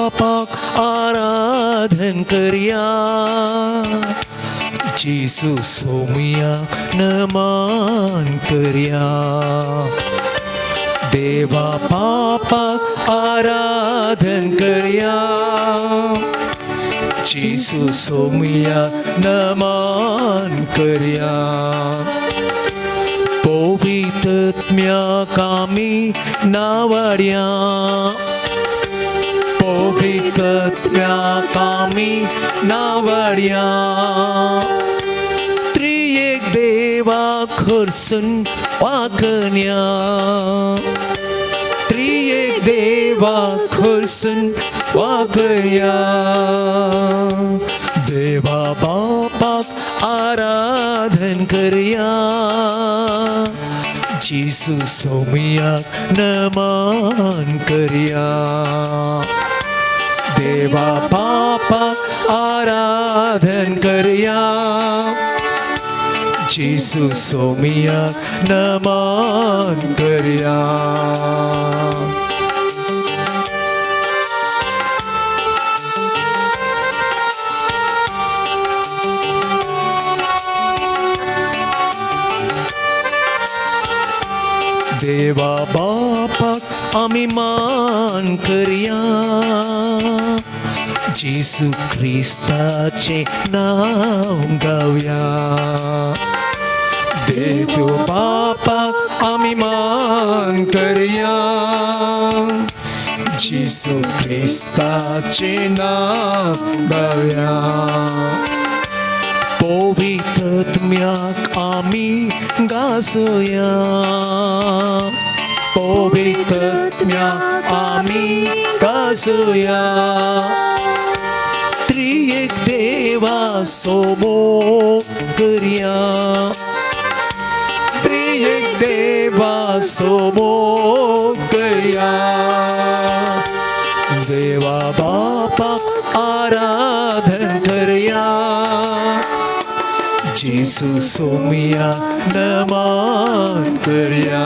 बापाक आराधन करया, जेजू सोमयाक नमन करया. देवा बापाक आराधन करया, जेजू सोमयाक नमन करया. पवित्रत्म्याक आमी नावाड्या, पवित्रत्म्याक आमी नावाड्या. त्रियेक देवाक हरसून वाखन्या, त्रियेक देवाक हरसून वाखया. देवा बापाक आराधन करया, जेजू सोमयाक नमन करया. देवा बापाक आराधन करया, जेजू सोमयाक नमन करया. देवा बापाक आमी मान करया, जेजू क्रिस्ताचें नांव गावया. देव बापाक आमी मान करया, जेजू क्रिस्ताचें नांव गावया. पवित्रत्म्याक आमी गाजया, पवित्रत्म्याक आमी गाजया. त्रियेक देवा सोमो करया, त्रियेक देवा सोमो करया. देवा बापाक आराधन करया, जेजू सोमयाक नमन करया.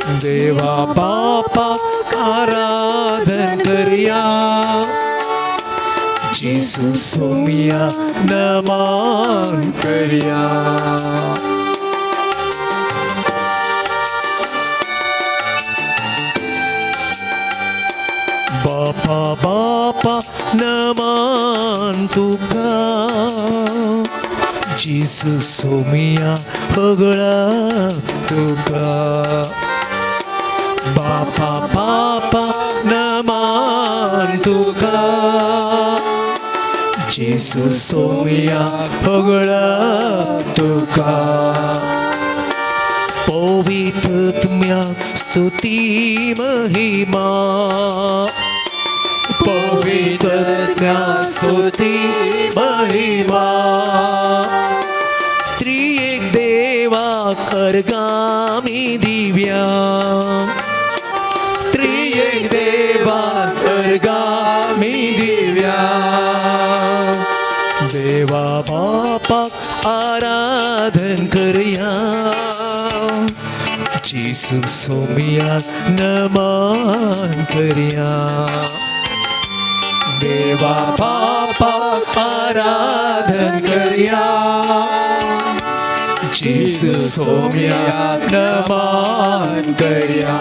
देवा बापाक आराधन करया, जेजू सोमयाक नमन करया. बापा बापा नमन तुका, जेजू सोमया होगळा तुका. बापा बापा नमन तुका, जेजू सोमया होगळा तुका. पवित्रत्म्याक स्तुती महिमा, पवित्रत्म्याक स्तुती महिमा. त्रियेक देवाक अर्गामी दिव्या, त्रियेक देवाक अर्गामी दिव्या. देवा बापाक आराधन करया, जेजू सोमयाक नमन करया. देवा बापाक आराधन करया, जेजू सोमयाक नमन करया.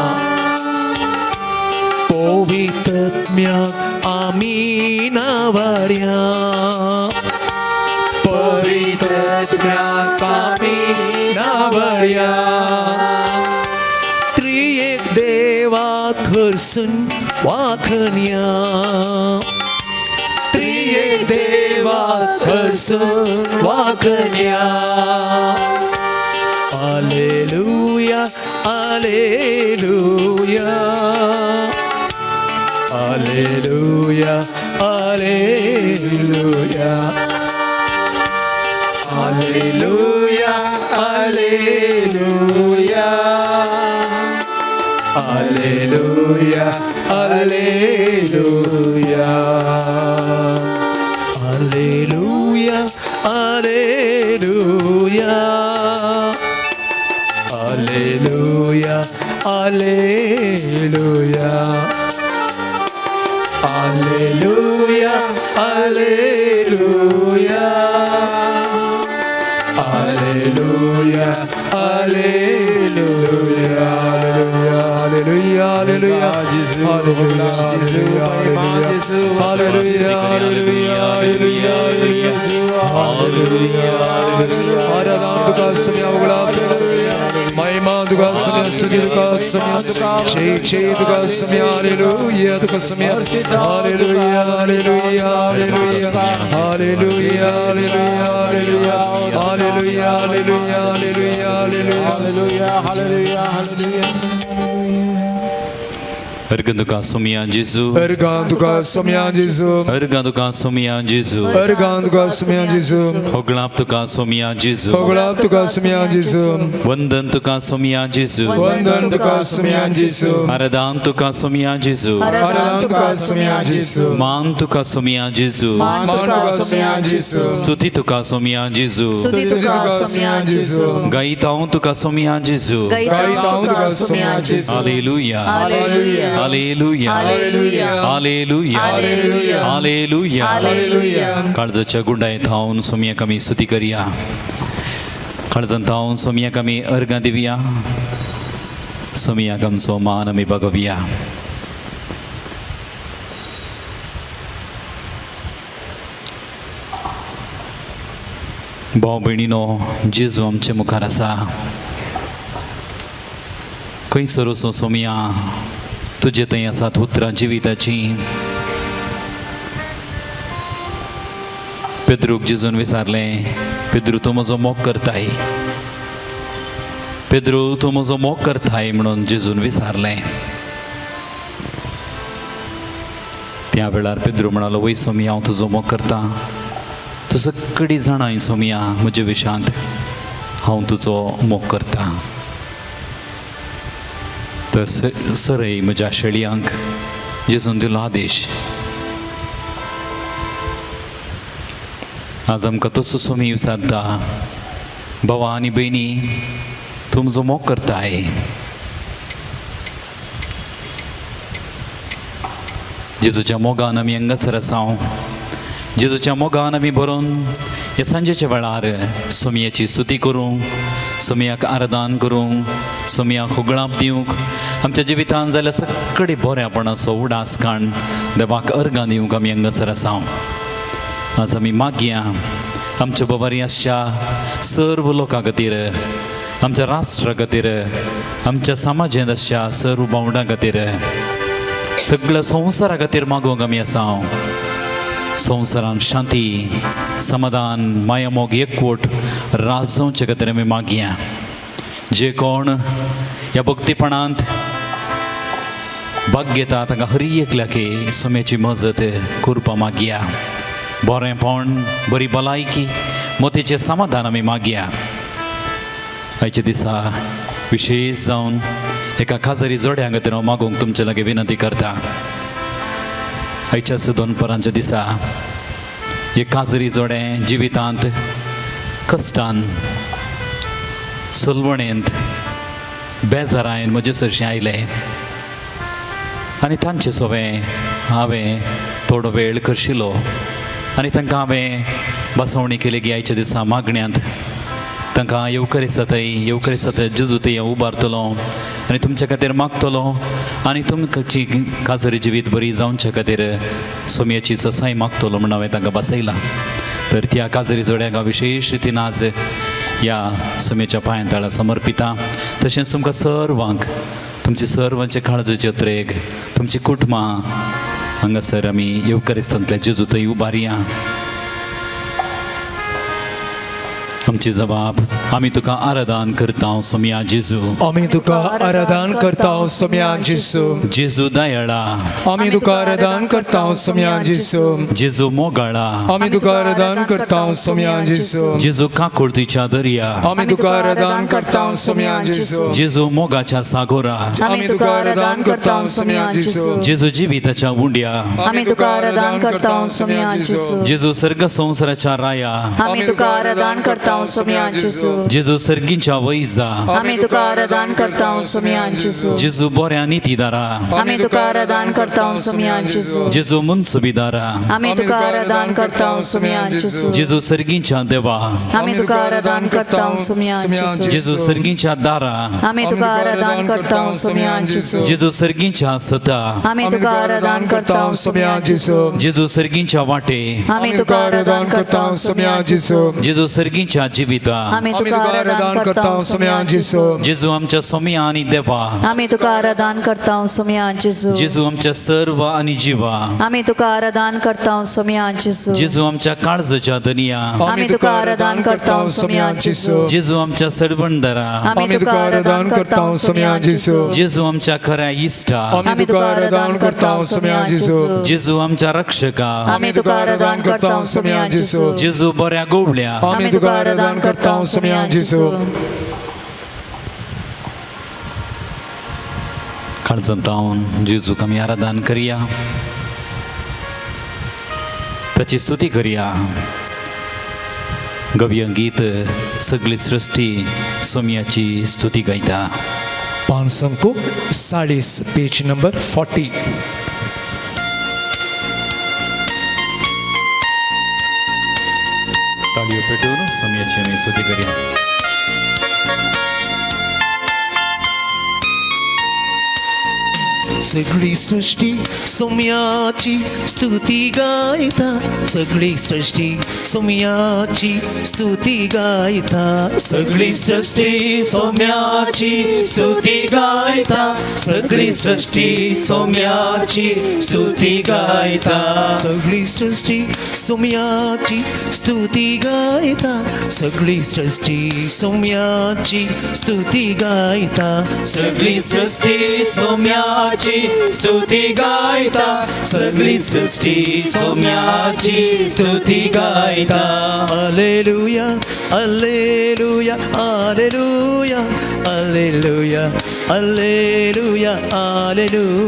पवित्रत्म्याक आमी नावाड्या, पवित्रत्म्याक आमी नावाड्या. त्रियेक देवाक हरसून वाखन्या, त्रियेक देवाक हरसून वाखन्या. Alleluia, alleluia, alleluia, alleluia, alleluia, alleluia, alleluia, alleluia, alleluia, alleluia, alleluia, alleluia. Hallelujah, hallelujah, hallelujah, hallelujah, hallelujah, hallelujah, hallelujah, hallelujah, hallelujah, hallelujah. आराधना तुका सोम्या, होगळाप महिमा तुका सोम्या, स्तुती तुका सोम्या, जय जय तुका सोम्या, हालेलुया तुका Saumya, hallelujah, hallelujah, hallelujah, hallelujah, hallelujah, hallelujah, hallelujah, hallelujah, hallelujah, hallelujah, hallelujah. अर्गां तुका सोमया जेजू. अर्गां तुका सोम्या जेजू. अर्गां तुका सोमया जेजू. अर्गां तुका सोम्या जेजू. होगळाप तुका सोमया जेजू. होगळाप तुका सोम्या जेजू. वंदन तुका सोमया जेजू. वंदन तुका सोम्या जेजू. आराधन तुका सोमया जेजू. आराधन तुका सोम्या जेजू. मान तुका सोमया जेजू. मान तुका सोम्या जेजू. स्तुती तुका सोमया जेजू. स्तुती तुका सोमया जेजू. गायतांव तुका सोमया जेजू. गायतांव तुका सोमया जेजू. Hallelujah, hallelujah, hallelujah, hallelujah, hallelujah, hallelujah, hallelujah. Hallelujah. काळजाच्या गुंडायेत हांव सोमयाक आमी स्तुती करया. काळजांत हांव सोमयाक आमी अर्गां दिवया. सोमयाक आमचो मान आमी बागोवया. भाव भयणीनो, जेजू आमचे मुखार आसा. खंयसर वचूं सोमया, तुजे थंय आसात उतरां जिविताचीं. पेद्रूक जेजून विचारलें, पेद्रू तूं म्हजो मोग करताय, पेद्रू तूं म्हजो मोग करताय म्हणून जेजून विचारलें. त्या वेळार पेद्रू म्हणालो, वय सोमया, हांव तुजो मोग करता, तूं सगळी जाणाय सोमया म्हज्या विशांत हांव तुजो मोग करता. तर सरय म्हज्या शेळयांक जेजून दिलो आदेश. आज आमकां तसो सोमी विचारता, भावा आनी भयणी तूं म्हजो मोग करताय. जेजूच्या मोगान आमी हांगासर आसा. जेजूच्या मोगान आमी भरून ह्या सांजेच्या वेळार सोमयाची स्तुती करूंक, सोमयाक आराधन करूंक, सोमयाक होगळाप दिवंक, आमच्या जिवितान जाल्यार सगळे बऱ्यापणाचो उडास काण देवाक अर्गां दिवंक आमी हांगासर आसा. आज आमी मागया आमच्या बबारी आसच्या सर्व लोकां खातीर, आमच्या राष्ट्रा खातीर, आमच्या समाजांत आसच्या सर्व भावंडां खातीर, सगळ्या संवसारा खातीर मागूंक आमी आसा. संवसारान शांती, समाधान, मायामोग, एकवट राज जावचे खातीर आमी मागया. जे कोण ह्या भक्तीपणांत भाग घेता तांकां हरी एकल्याक सोम्याची मजत करपा मागया. बरेंपण, बरी भलायकी, मोतीचें समाधान आमी मागया. आयच्या दिसा विशेश जावन एका खाजरी जोड्यां खातीर हांव मागूंक तुमचे लागीं विनंती करता. आयच्याच दोनपरांच्या दिसा एक काजरी जोडें जिवितांत कश्टान, सलवणेंत, बेजारायन म्हजे सरशीं आयले आनी तांचे सोवें हांवें थोडो वेळ करशिलो आनी तांकां हांवें बसवणी केली की आयच्या दिसा मागण्यांत तांकां येवकरी येवकरी जाता जेजू थंय उबारतलो आनी तुमच्या खातीर मागतलो आनी तुमची काजरी जिवीत बरी जावच्या खातीर सोमयाची ससाय मागतलो म्हूण हांवें तांकां बसयलां. तर त्या काजरी जोड्यांक हांव विशेश रितीन आज ह्या सोमयाच्या पांयां तळा समर्पिता. तशेंच तुमकां सर्वांक तुमचे सर्वांचे काळजाचे त्रेग, तुमची कुटुंबां हांगासर आमी येवकरिस्तांतल्या जेजू थंय उबारया. आमची जबाब, आमी तुका आराधन करता सोमया जेजू. आमी तुका आराधन करता सोमया जेजू. जेजू दयाळा. आमी तुका आराधन करता सोमया जेजू. जेजू मोगाळा. आमी तुका आराधन करता सोमया जेजू. जेजू काकुळतीच्या दर्या. आमी तुका आराधन करता सोमया जेजू. जेजू मोगाच्या सागोरा. आमी तुका आराधन करता सोमया जेजू. जेजू जिविताच्या उंड्या. आमी तुका आराधन करता सोमया जेजू. जेजू सर्ग संवसाराच्या राया. आमी तुका आराधन करता सोम्यान जेजू. जेजू सर्गींच्या वैजा. आमी तुका आराधन करता सोम्यान जेजू. जेजू बऱ्या नितीदारा. आमी तुका आराधन करता सोम्यान जेजू. जेजू मुनसुबीदारा. आमी तुका आराधन करता सोम्यान जेजू. जेजू सर्गींच्या देवा. आमी तुका आराधन करता सोम्यान जेजू. जेजू सर्गींच्या दारा. आमी तुका आराधन करता सोम्यान जेजू. जेजू सर्गींच्या सता. आमी तुका आराधन करता सोम्यान जेजू. जेजू सर्गींच्या वाटे. आमी तुका आराधन करता सोम्यान जेजू. जेजू सर्गींच्या जिविता. आमी तुका आराधन करता सोम्यान जेजू. जेजू आमच्या सोम्या आनी देवा. आमी तुका आराधन करता सोम्यान जेजू. जेजू आमच्या सर्व आनी जिवा. आमी तुका आराधन करता सोम्यान जेजू. जेजू आमच्या काळजाच्या दनिया. आमी तुका आराधन करता सोम्यान जेजू. जेजू आमच्या सरवंदरा. आमी तुका आराधन करता सोम्यान जेजू. जेजू आमच्या खऱ्या इश्टा. आमी तुका आराधन करता सोम्यान जेजू. जेजू आमच्या रक्षका. आमी तुका आराधन करता सोम्यान जेजू. जेजू बऱ्या गोवल्या. आमी तुका आराधन करता सोम्यान जेजू. काळजांत जेजूक आमी आराधन करया, ताची स्तुती करया. गव्य गीत सगळी सृष्टी सोम्याची स्तुती गायता. पानसंको 40, पेज नंबर 40. ताळयो पेटून सोम्याची आमी स्तुती करया. सगळी सृष्टी सोम्याची स्तुती गायता. सगळी सृष्टी सोम्याची स्तुती गायता. सगळी सृष्टी सोम्याची स्तुती गायता. सगळी सृष्टी सोम्याची स्तुती गायता. सगळी सृष्टी सोम्याची स्तुती गायता. सगळी सृष्टी सोम्याची स्तुती गायता. सगळी सृष्टी सोम्याची स्तुती गायता. सगळी सृष्टी सोम्याची स्तुती गायता. Alleluia, alleluia, alleluia, alleluia, alleluia, alleluia, alleluia,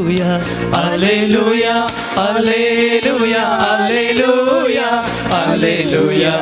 alleluia, alleluia, alleluia,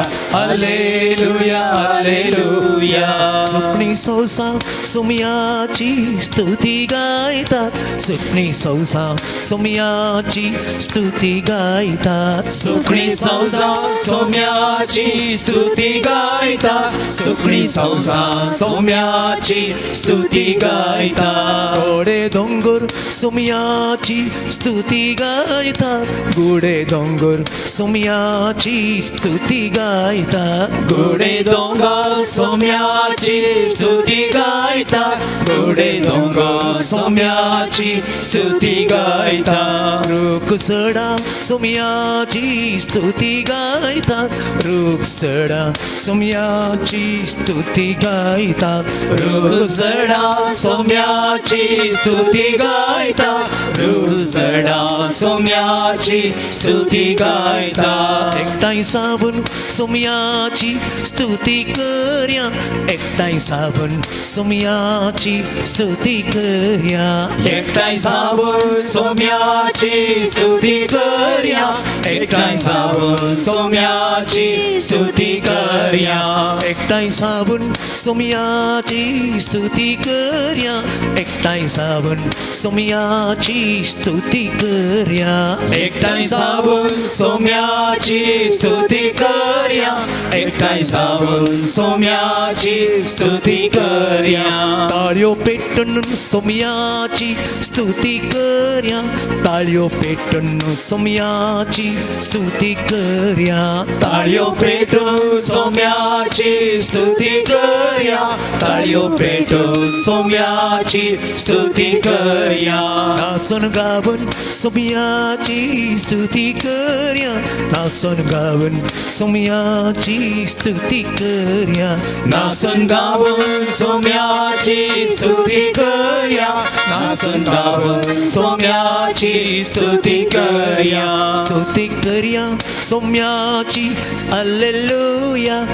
alleluia, alleluia. सुकणी सौसा सोम्याची स्तुती गायतात. सुकणी सौसा सोम्याची स्तुती गायतात. सुकणी संसा सोम्याची स्तुती गायता. सुकणी संसा सोम्याची स्तुती गायता. गोडे दोंगर सोम्याची स्तुती गायतात. गुडे दोंगर सोम्याची स्तुती गायतात. गोडे दोंगर सोम्याची स्तुती गायता. गोडे दोंगर सोम्याची स्तुती गायता. रूख सडा सोम्याची स्तुती गायतात. रूख सडा सोम्याची स्तुती गायतात. रूख सडा सोम्याची स्तुती गायता. रूख सडा सोम्याची स्तुती गायता. एकठांय सावन सोम्याची स्तुती करया. एकठांय सावन सोम्याची स्तुती करया. एकठांय सावन सोम्याची स्तुती करया. एकठांय सावन सोम्याची स्तुती करया. एकठांय सावन सोम्याची स्तुती करया. एकठांय सावन सोम्याची स्तुती करया. एकठांय सावन सोम्याची स्तुती करया. एकठांय सावन सोम्याची स्तुती करया. ताळयो पेटून सोम्याची स्तुती करया. ताळयो पेटून सोम्याची स्तुती करया. ताळयो पेटून सोम्याची स्तुती करया. ताळयो पेटून सोम्याची स्तुती करया. नाचून गावन सोम्याची स्तुती करया. नाचून गावन सोम्याची स्तुती करया. नाचून गावन सोम्याची स्तुती करया. नाचून गावन सोम्याची स्तुती करया. स्तुती करया सोम्याची, alleluia.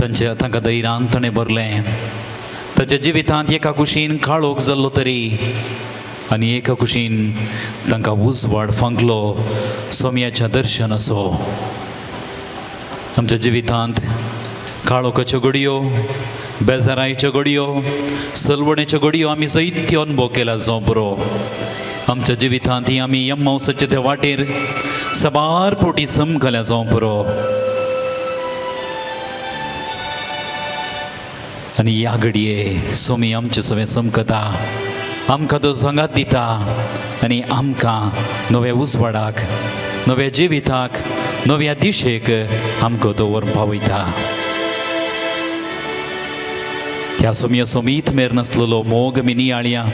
तांच्या तांकां धैर्यान ताणें भरलें. ताच्या जिवितांत एका कुशीन काळोख जाल्लो तरी आनी एका कुशीन तांकां उजवाड फांकलो सोमयाच्या दर्शनाचो. आमच्या जिवितांत काळोखाच्यो घडयो, बेजारायच्यो घडयो, सलवणेच्यो घडयो आमी जैत्य अनुभव केला जावं बरो. आमच्या जिवितांत ही आमी यम्मावसाच्या त्या वाटेर साबार पोटी समकल्या जावं पुरो. आनी ह्या घडये सोमी आमचे सगळें समकता, आमकां तो सांगात दिता आनी आमकां नव्या उजवाडाक, नव्या जिविताक, नव्या दिशेक आमकां तो व्हरून पावयता. त्या सोमया सोमीत मेर नासलेलो मोग आमी नियाळया.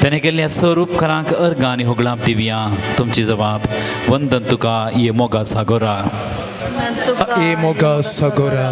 त्याने केल्ल्या सर उपकारांक अर्गां आनी होगळाप दिवया. तुमची जबाब वंदन तुका ये मोगा सागोरा. ए मोगा सागोरा.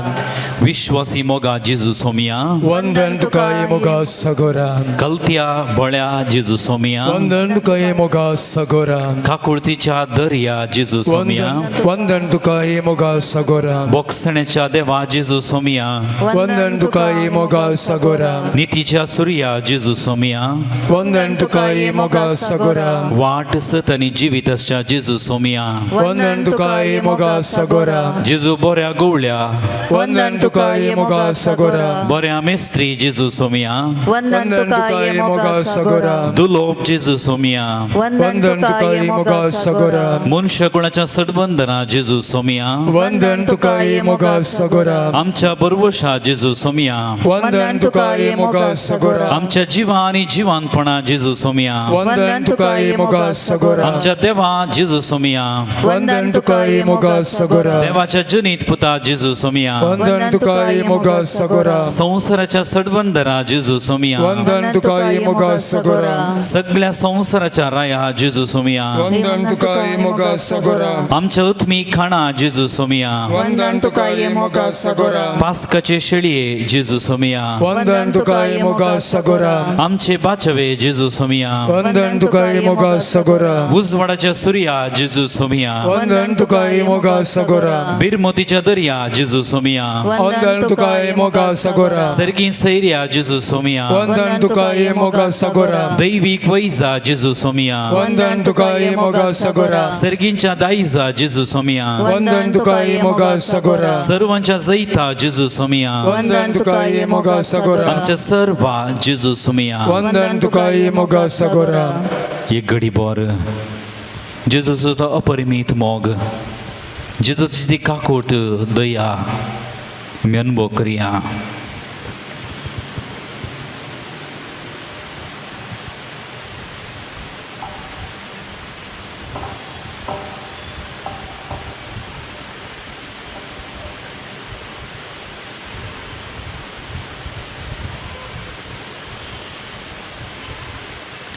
विश्वासी मोगा जेजू सोमिया. वंदन तुका ए मोगा सागोरा. कलत्या बळ्या जेजू सोमिया. वंदन तुका ए मोगा सागोरा. काकुळतीच्या दर्या जेजू सोमिया. वंदन तुका ए मोगा सागोरा. बोगसण्याच्या देवा जेजू सोमिया. वंदन तुका ए मोगा सागोरा. नितीच्या सुर्या जेजू सोमिया. वंदन तुका ए मोगा सागोरा. वाट सत आनी जिवीत आसच्या जेजू सोमिया. वंदन तुका ए मोगा सागोरा. जेजू बऱ्या गवळ्या. वंदन तुका ए मोगा सागोरा. बऱ्या मेस्त्री जेजू सोमिया. वंदन तुका ए मोगा सागोरा. दुलोप जेजू सोमिया. वंदन तुका ए मोगा सागोरा. मनुष्य गुणाच्या सडबंधना जेजू सोमिया. वंदन तुका ए मोगा सागोरा. आमच्या बरवशा जेजू सोमिया. वंदन तुका ए मोगा सागोरा. आमच्या जिवा आनी जिवानपणा जेजू सोमिया. वंदन तुका ए मोगा सागोरा. आमच्या देवा जेजू सोमिया. वंदन तुका ए मोगा सागोरा. देवाच्या जनीत पुता जेजू सोमिया. वंदन तुका ए मोगा सागोरा. संवसाराच्या सडबंधना जेजू सोमिया. वंदन तुका ए मोगा सागोरा. सगळ्या संवसाराच्या राया जेजू सोमिया. वंदन तुका ए मोगा सागोरा. आमच्या उत्मीक खाणा जेजू सोमिया. वंदन तुका ए मोगा सागोरा. पास्काचे शेळये जेजू सोमिया. वंदन तुका ए मोगा सागोरा. आमचे बाचवे जेजू सोमिया. वंदन तुका ए मोगा सागोरा. उजवाडाच्या सुर्या जेजू सोमिया. वंदन तुका ए मोगा सागोरा. बिरमोतीच्या दर्या जेजू सोमिया. वंदन तुका ए मोगा सागोरा. सर्गी सैर्या जेजू सोमिया. वंदन तुका ए मोगा सागोरा. दैवीक वैजा जेजू सोमिया. वंदन तुका ए मोगा सागोरा. सर्गींच्या दायजा जेजू सोमिया. वंदन तुका ए मोगा सागोरा. सर्वांच्या जैता जेजू सोमिया. वंदन तुका ए मोगा सागोरा. आमच्या सर्वा जेजू सोमिया. वंदन तुका ए मोगा सागोरा. एक घडी बोर जेजूचो तो अपरिमीत मोग, जेजूची ती काकूट दया आमी अनुभव करया.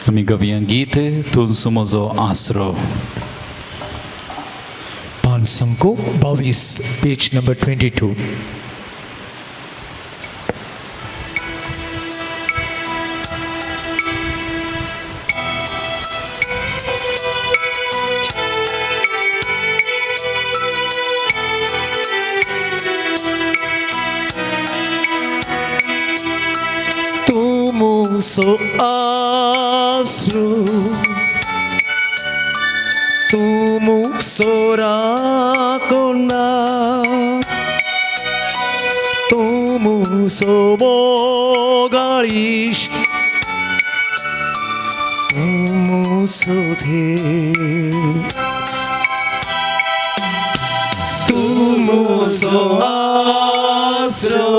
आमी गवया गीत तुलसो म्हजो आसरो. 522 पेज नंबर 22. तूं मुसो आसरो, तूं मुसो राखणदार, तूं मुसो मोगाळीश, तूं मुसो धीर, तूं मुसो आसरो,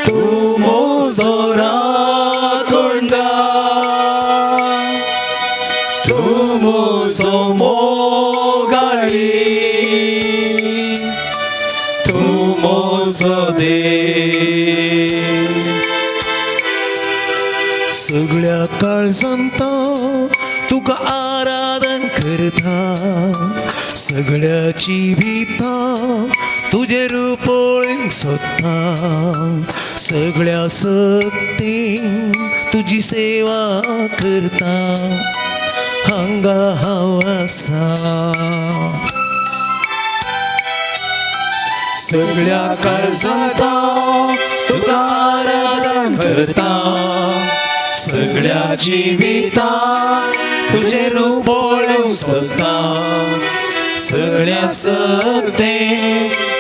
तूं मुसो राखणदार, तूं मुसो मोगाळी, तूं मुसो देव. सगळ्या काळजांत तुका आराधन करता, सगळ्या जिवितांत तुजें रूप पळोवंक सोदता, सगळ्या शक्तीन तुजी सेवा करता, हांगा हांव आसा. सगळ्या काळजांत हांव तुका आराधन करता. सगळ्या जिवितांत तुजें रूप पळोवंक सोदता. सगळ्या सक्ते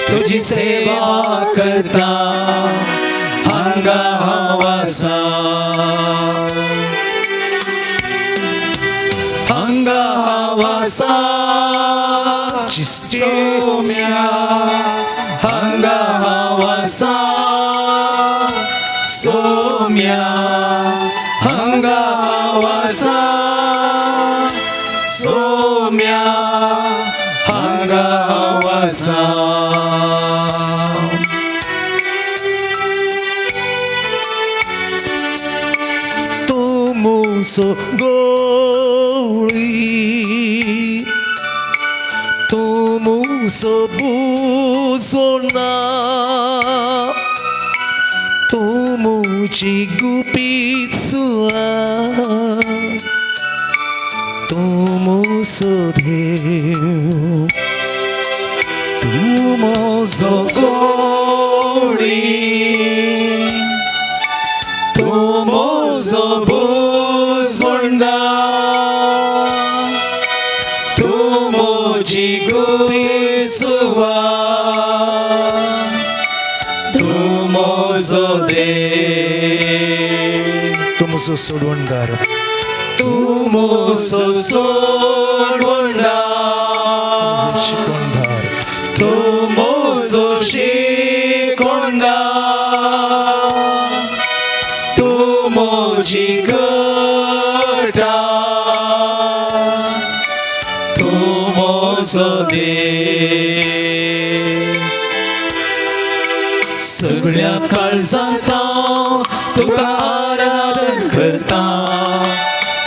तुजी सेवा करता. हांगा हांव आसा, हांगा हांव आसा सोम्या, हांगा हांव आसा सोम्या, हांगा हांव आसा सोम्या, हांगा हांव आसा. तूं मुसो गोळी, तूं मुसो बुजोना, तूं मुजी गुपीत सुआ, तूं मुसो देव, तूं म्हजो गोडी, तूं म्हजो बुजवंडा, तूं म्हजी गुपीत सुआ, तूं म्हजो देव, तूं म्हजो सोडवणदार, तूं म्हजो सोडवणदार, शिकवणदार, तूं म्हजो शिकवणदार, तूं म्हजी घटा, तूं म्हजो देव. सगळ्या काळजांत हांव तुका आराधन करता.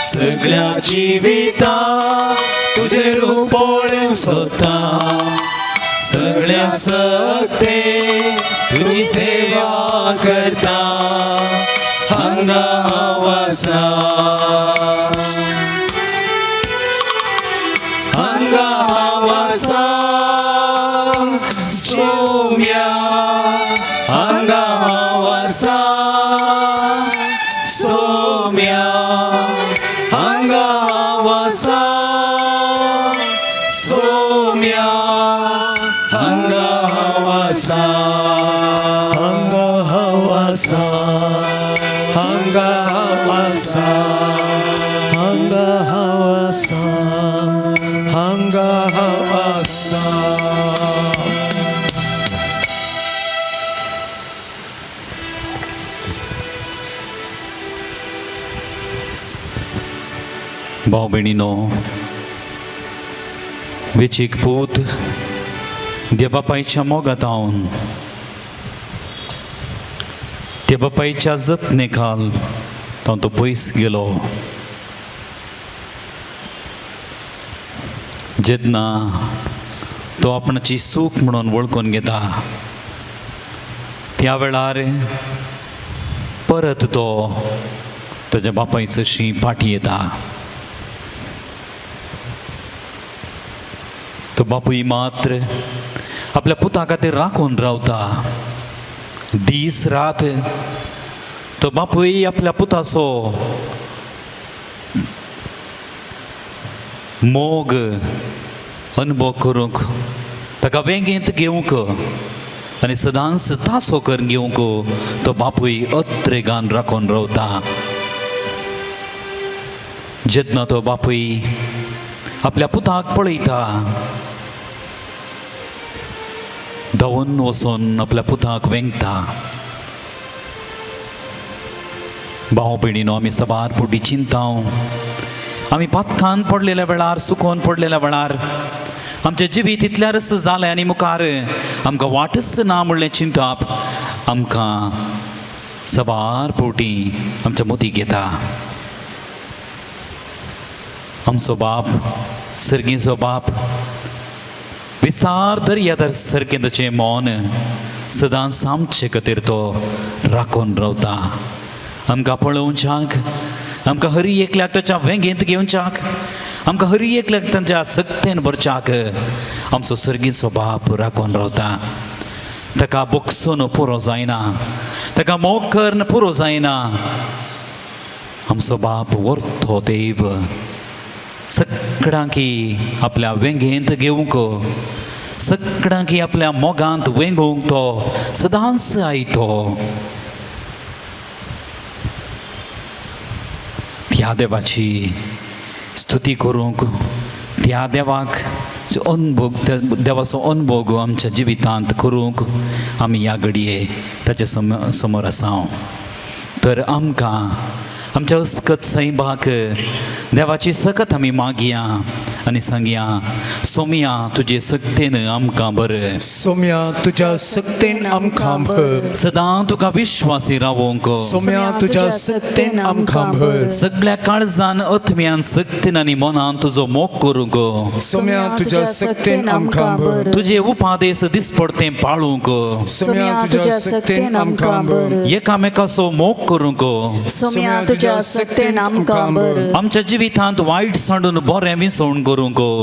सगळ्या जिवितांत तुजें रूप पळोवंक सोदता. सगळ्या सक्ते तुजी सेवा करता. हांगा हांव आसा, हांगा हांव आसा सोम्या, हांगा हांव आसा सोम्या, हांगा हांव आसा सोम्या, हांगा हांव आसा, हांगा हांव आसा, हांगा हांव आसा, हांगा हांव आसा, हांगा हांव आसा. भाव भयणीनो, वेचीक पूत देवबापायच्या मोगांत हावन देवबापायच्या जतने खाल तो पयस गेलो. जेन्ना तो आपणाची चूक म्हणून वळखून घेता त्या वेळार परत तो ताज्या बापाय सरशी फाटी येता. तो बापूय मात्र आपल्या पुता खातीर राखून रावता दीस रात. तो बापूय आपल्या पुताचो मोग अनुभव करूंक, ताका वेंगेंत घेवंक आनी सदांच तासो करून घेवंक तो बापूय अत्रेगान राखून रावता. जेन्ना तो बापूय आपल्या पुताक पळयता, धांवून वचून आपल्या पुताक वेंगता. भाव भयणीनो, आमी साबार फावटी चिंताव, आमी पातकान पडलेल्या वेळार, सुकोन पडलेल्या वेळार आमचें जिवीत इतल्यारच जालें आनी मुखार आमकां वाटच ना म्हणलें चिंताप आमकां साबार फावटी आमच्या मतीक येता. आमचो बाप, सर्गीचो बाप, विस्तार दर्या तर सारकें ताचें मौन सदांच आमचे खातीर तो राखून रावता. आमकां पळोवच्याक, आमकां हरी एकल्याक ताच्या वेंगेंत घेवच्याक, आमकां हरी एकल्याक तांच्या सक्तेन भरच्याक आमचो सर्गीचो बाप राखून रावता. ताका बोगसून पुरो जायना, ताका मोग करून पुरो जायना। आमचो बाप वरतो देव सगळ्यांकी आपल्या वेंगेंत घेवंक, सगळ्यांकी आपल्या मोगांत वेंगोवंक तो सदांच आयतो। त्या देवाची स्तुती करूंक, त्या देवाक अनभोग, देवाचो अनभोग आमच्या जिवितांत करूंक आमी ह्या घडये ताचे समोर आसा। तर आमकां आमच्या अस्कत सैबाक देवाची सकत आमी मागया आनी सांगया, सोमया तुजे सक्तेन आमकां बरें, सोम्या तुज्या सक्तेन आमकां भर, सदां तुका विश्वासी रावोंक, सोम्या तुज्या सक्तेन आमकां भर, सगळ्या काळजान अत्म्यान सक्तेन आनी मनान तुजो मोग करूंक, सोम्या तुज्या सक्तेन आमकां भर, तुजे उपादेश दिसपडते पाळूंक, सोम्या तुज्या सक्तेन आमकां भर, एकामेकाचो मोग करूंक, सोम्या तुज्या सक्तेन आमकां भर, आमच्या जिवितांत वायट सांडून बरें विसवण करूंक,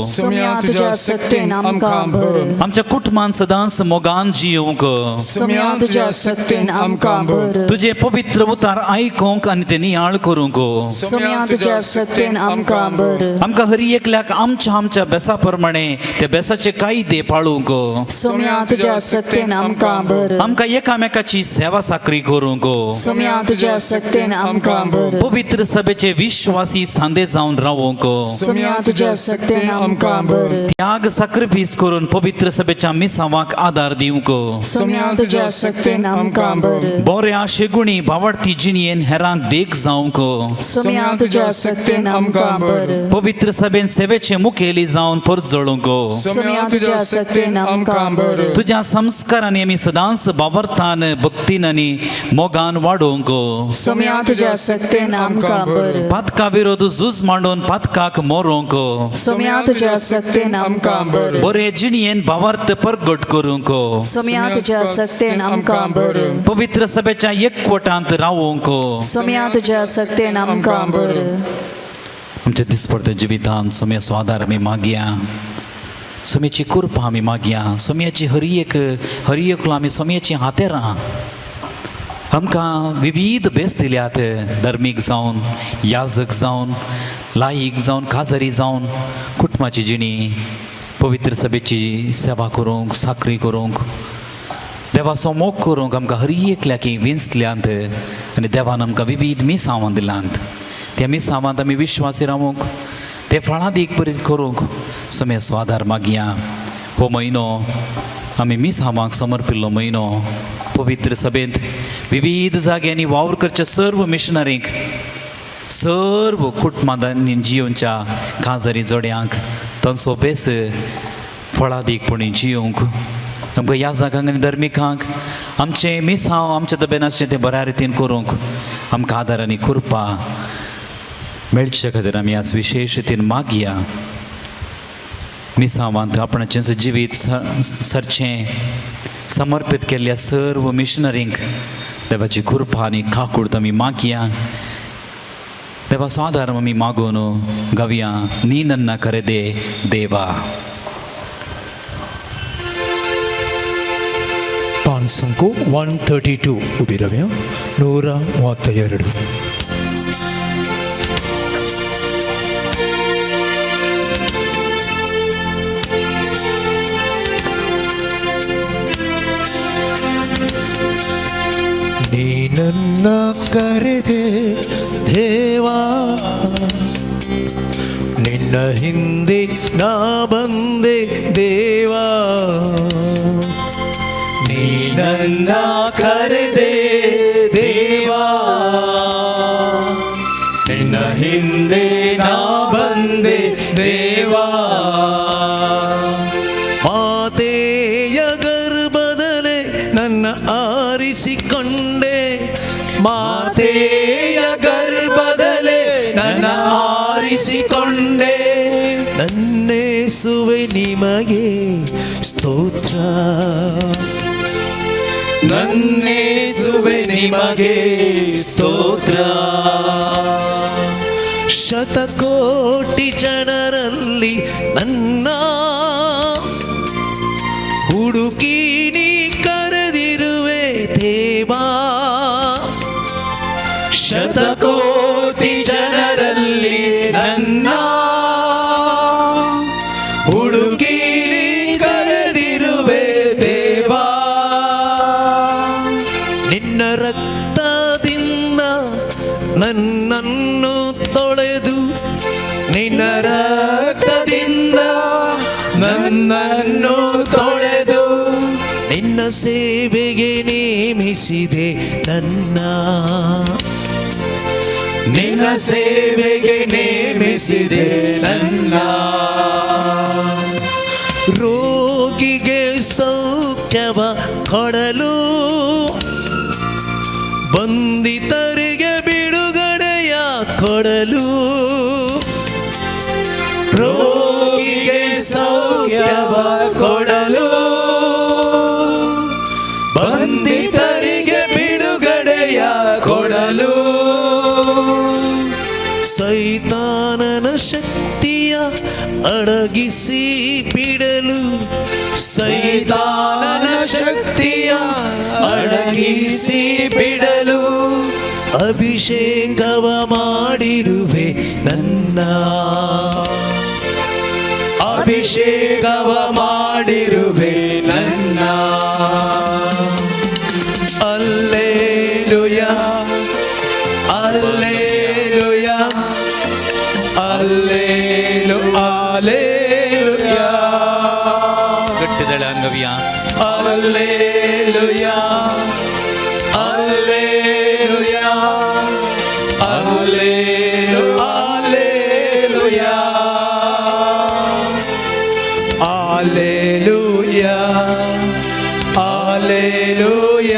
सोम्या तुज्या सक्तेन आमकां भर, आमच्या कुटुंबान सदांच मोगान जियोंक, सोम्या तुज्या सक्तेन आमकां भर, तुजे पवित्र उतार आयकोंक आनी ते नियाळ करूंक, सोम्या तुज्या सक्तेन आमकां भर, आमकां हरी एकल्याक आमच्या आमच्या बेसा प्रमाणे त्या बेसाचे कायदे पाळूंक, सोम्या तुज्या सक्तेन आमकां भर, आमकां एकामेकाची सेवा साकरी करूंक, सोम्या तुज्या सक्तेन आमकां भर, पवित्र सभेचे विश्वासी सांदे जावन रावोंक, सोम्या तुज्या सक्तेन आमकां भर, त्याग साक्रिफीस करून पवित्र सभेच्या मिसावाक आदार दिवंक, सोम्या तुज्या सक्तेन आमकां भर, बऱ्या शेगुणी बावडती जिणयेन हेरांक देख जावंक, सोम्या तुज्या सक्तेन आमकां भर, पवित्र सभेन सेवेचे मुखेली जावन परजळूंक, सोम्या तुज्या सक्तेन आमकां भर, तुज्या संस्कारांनी आमी सदांच बावरतान भक्तीन आनी मोगान वाडोवंक, सोम्या तुज्या सक्तेन आमकां भर, पातका विरोध झूज मांडून पातकाक मोरोंक, सोम्या तुज्या सक्तेन आमकां भर, बरे जिणयेन भावार्थ परगट करूंक, सोम्या तुज्या सक्तेन आमकां भर, पवित्र सभेच्या एकवटांत रावोंक। सोम्या तुज्या सक्तेन आमकां भर। आमच्या दिसपडत्या जिवितांत सोम्याचो आदार आमी मागया, सोम्याची कृपा आमी मागया, सोम्याची हरी एक हरी एकलो आमी सोम्याची हातेरां आमकां विविध भेस दिल्यात, धर्मीक जावन, याजक जावन, लायीक जावन, काजारी जावन, कुटुंबाची जिणी पवित्र सभेची सेवा करूंक, साकरी करूंक, देवाचो मोग करूंक आमकां हरी एकल्याकी विंचल्यांत आनी देवान आमकां विविध मिसांवां दिलांत। त्या मिसांवांत आमी विश्वासी रावूंक, ते फळादीक बरी करूंक सोम्याचो आदार मागया। हो म्हयनो आमी मिसांवांक समर्पिल्लो म्हयनो, पवित्र सभेंत विविध जाग्यांनी वावर करच्या सर्व मिशनरींक, सर्व कुटुंबांनी जियोवच्या काजारी जोड्यांक तांचो बेस फळादीकपणी जियोवंक आमकां ह्या जागांक आनी धर्मिकांक आमचें मिसांव आमच्या दबेन आसचें तें बऱ्या रितीन करूंक आमकां आदार आनी कृपा मेळचे खातीर आमी आज विशेश रितीन मागया। मिसांवांत आपणाचें जिवीत सरचें समर्पीत केल्ल्या सर्व मिशनरींक देवाची कृपा आनी काकूट आमी मागया। देवाचो आदार आमी मागून गावया, नी नन्ना करे दे देवा। पानसंको 132 उभी रावया, 132. ನೀನನ್ನ ಕರೆದೆ ದೇವಾ, ನಿನ್ನ ಹಿಂದೆ ನಾ ಬಂದೆ ದೇವಾ, ನೀನನ್ನ ಕರೆದೆ ದೇವಾ, ನಿನ್ನ ಹಿಂದೆ ನಾ ಬಂದೆ ದೇವಾ, ಮಾತೆಯ ಗರ್ಭದಲೆ ನನ್ನ ಆರಿಸಿಕೊಂಡೆ, ಮಾತೆಯ ಗರ್ಭದಲೆ ನನ್ನ ಆರಿಸಿಕೊಂಡೆ, ನನ್ನೇಸುವೆ ನಿಮಗೆ ಸ್ತೋತ್ರ, ನನ್ನೇಸುವೆ ನಿಮಗೆ ಸ್ತೋತ್ರ. ಶತಕೋಟಿ ಜನರಲ್ಲಿ ನನ್ನ ಹುಡುಕಿ ನೀ ಕರೆಸಿಕೊಂಡೆ, ಸೇವೆಗೆ ನೇಮಿಸಿದೆ ನನ್ನ, ನಿನ್ನ ಸೇವೆಗೆ ನೇಮಿಸಿದೆ ನನ್ನ. ರೋಗಿಗೆ ಸೌಖ್ಯವ ಕೊಡಲು, ಬಂಧಿತರಿಗೆ ಬಿಡುಗಡೆಯ ಕೊಡಲು, ರೋಗಿಗೆ ಸೌಖ್ಯವ ಕೊಡಲು, ಬಂಧಿತರಿಗೆ ಬಿಡುಗಡೆಯ ಕೊಡಲು, ಸೈತಾನನ ಶಕ್ತಿಯ ಅಡಗಿಸಿ ಬಿಡಲು, ಸೈತಾನನ ಶಕ್ತಿಯ ಅಡಗಿಸಿ ಬಿಡಲು, ಅಭಿಷೇಕವ ಮಾಡಿರುವೆ ನನ್ನ, ಅಭಿಷೇಕವ ಮಾಡಿರುವೆ ನನ್ನ. ಅಲ್ಲೇಲುಯ, ಅಲ್ಲೇಲುಯ, ಅಲ್ಲೇಲು ಅಲ್ಲೇಲುಯ. ಗಟ್ಟಿದಳ ಅಂಗವಿಯ ಅಲ್ಲೇಲುಯ, ಅಲ್ಲೇಲುಯ, ಅಲ್ಲೇಲು ಅಲ್ಲೇಲುಯ, ಅಲ್ಲೇಲುಯ, ಅಲ್ಲೇಲುಯ,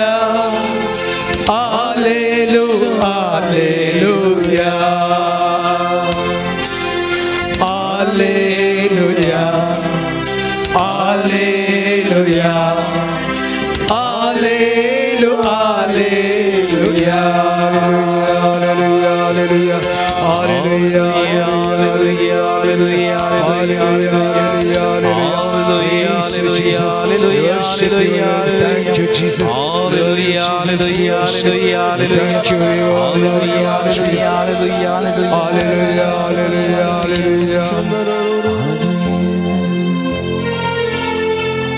ಅಲ್ಲೇಲು ಅಲ್ಲೇಲುಯ, ಅಲ್ಲೇಲುಯ, ಅಲ್ಲೇಲುಯ, ಅಲ್ಲೇಲು ಅಲ್ಲೇಲುಯ. Hallelujah, hallelujah, hallelujah, hallelujah, hallelujah. Jesus, worship you. Thank you, Jesus. Hallelujah, hallelujah, hallelujah. Thank you, Lord. Hallelujah, hallelujah, hallelujah.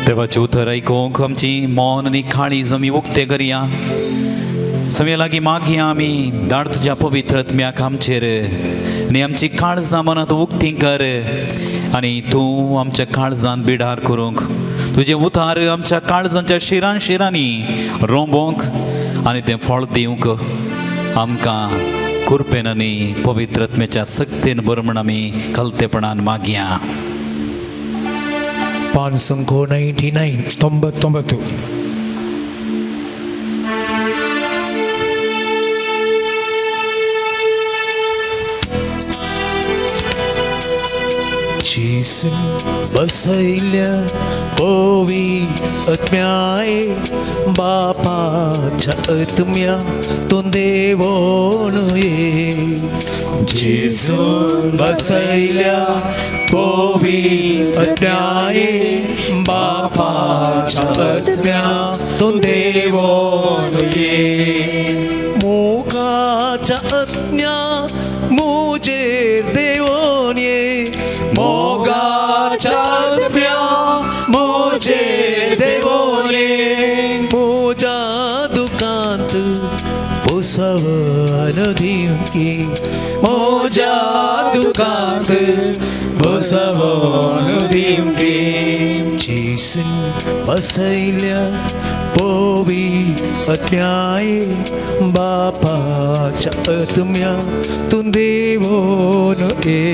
देवाचें उतर आयकूंक आमची मौन आनी काळीज आमी उक्तें करया. सगळ्या लागीं मागया आमी, धाड तुज्या पवित्र आत्म्याक आमचेर आनी आमची काळजां मनांत उक्ती कर आनी तूं आमच्या काळजान बिडार करूंक तुजें उतार आमच्या काळजांच्या शिरान शिरांनी रोंबोवंक आनी तें फळ दिवंक आमकां कृपेन आनी पवित्र आत्म्याच्या सक्तेन बरें म्हण आमी कलतेपणान मागया. ಪಾನ್ಸಂಕೋ 99, 99. जेसून बसयल्या पोवी आत्म्याय, बापाच्या आत्म्या तूं देवोन ये. जेसून बसयल्या पोवी आत्म्याय, बापाच्या आत्म्या तूं देवोन ये. मोगाच्या आत्म्या मुजेर देवोन ये, मोगाच्या आत्म्या मुजेर देवोन ये. म्हज्या दुकांत पोसवन दिवंकी, म्हज्या दुकांत बसवण दिवंकी. जेसून बसयल्या पोवी आत्म्याय, बापाच्या आत्म्या तूं देवोन ये.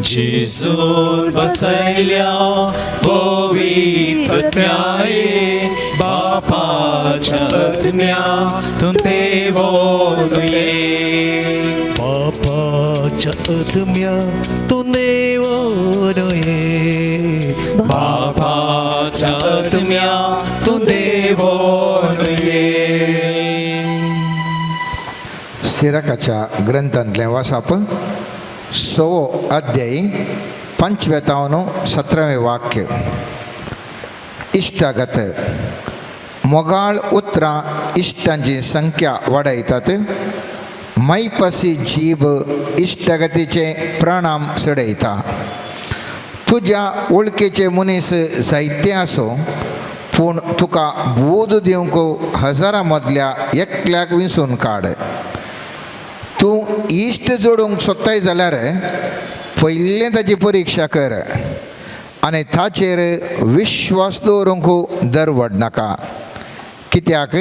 जेसून बसयल्या पवित्र आत्म्याय, बापाच्या आत्म्या तूं देवोन ये. बापाच्या आत्म्या तूं देवोन ये, बापाच्या आत्म्या तूं देवोन ये. सिराकाच्या ग्रंथांतलें वाचप, सवो अध्यायी, 5व्या 17वें वाक्य. इश्टागत मोगाळ उतरां इश्टांची संख्या वाडयतात, मैपसी जीब इश्टागतीचे प्रणाम चडयता. तुज्या वळखीचे मनीस जायते आसूं, पूण तुका बूद दिवंक हजारां मदल्या एकल्याक विंचून काड. तूं इश्ट जोडूंक सोदताय जाल्यार पयलें ताची परिक्षा कर आनी ताचेर विश्वास दवरूंक दरवड नाका. कित्याक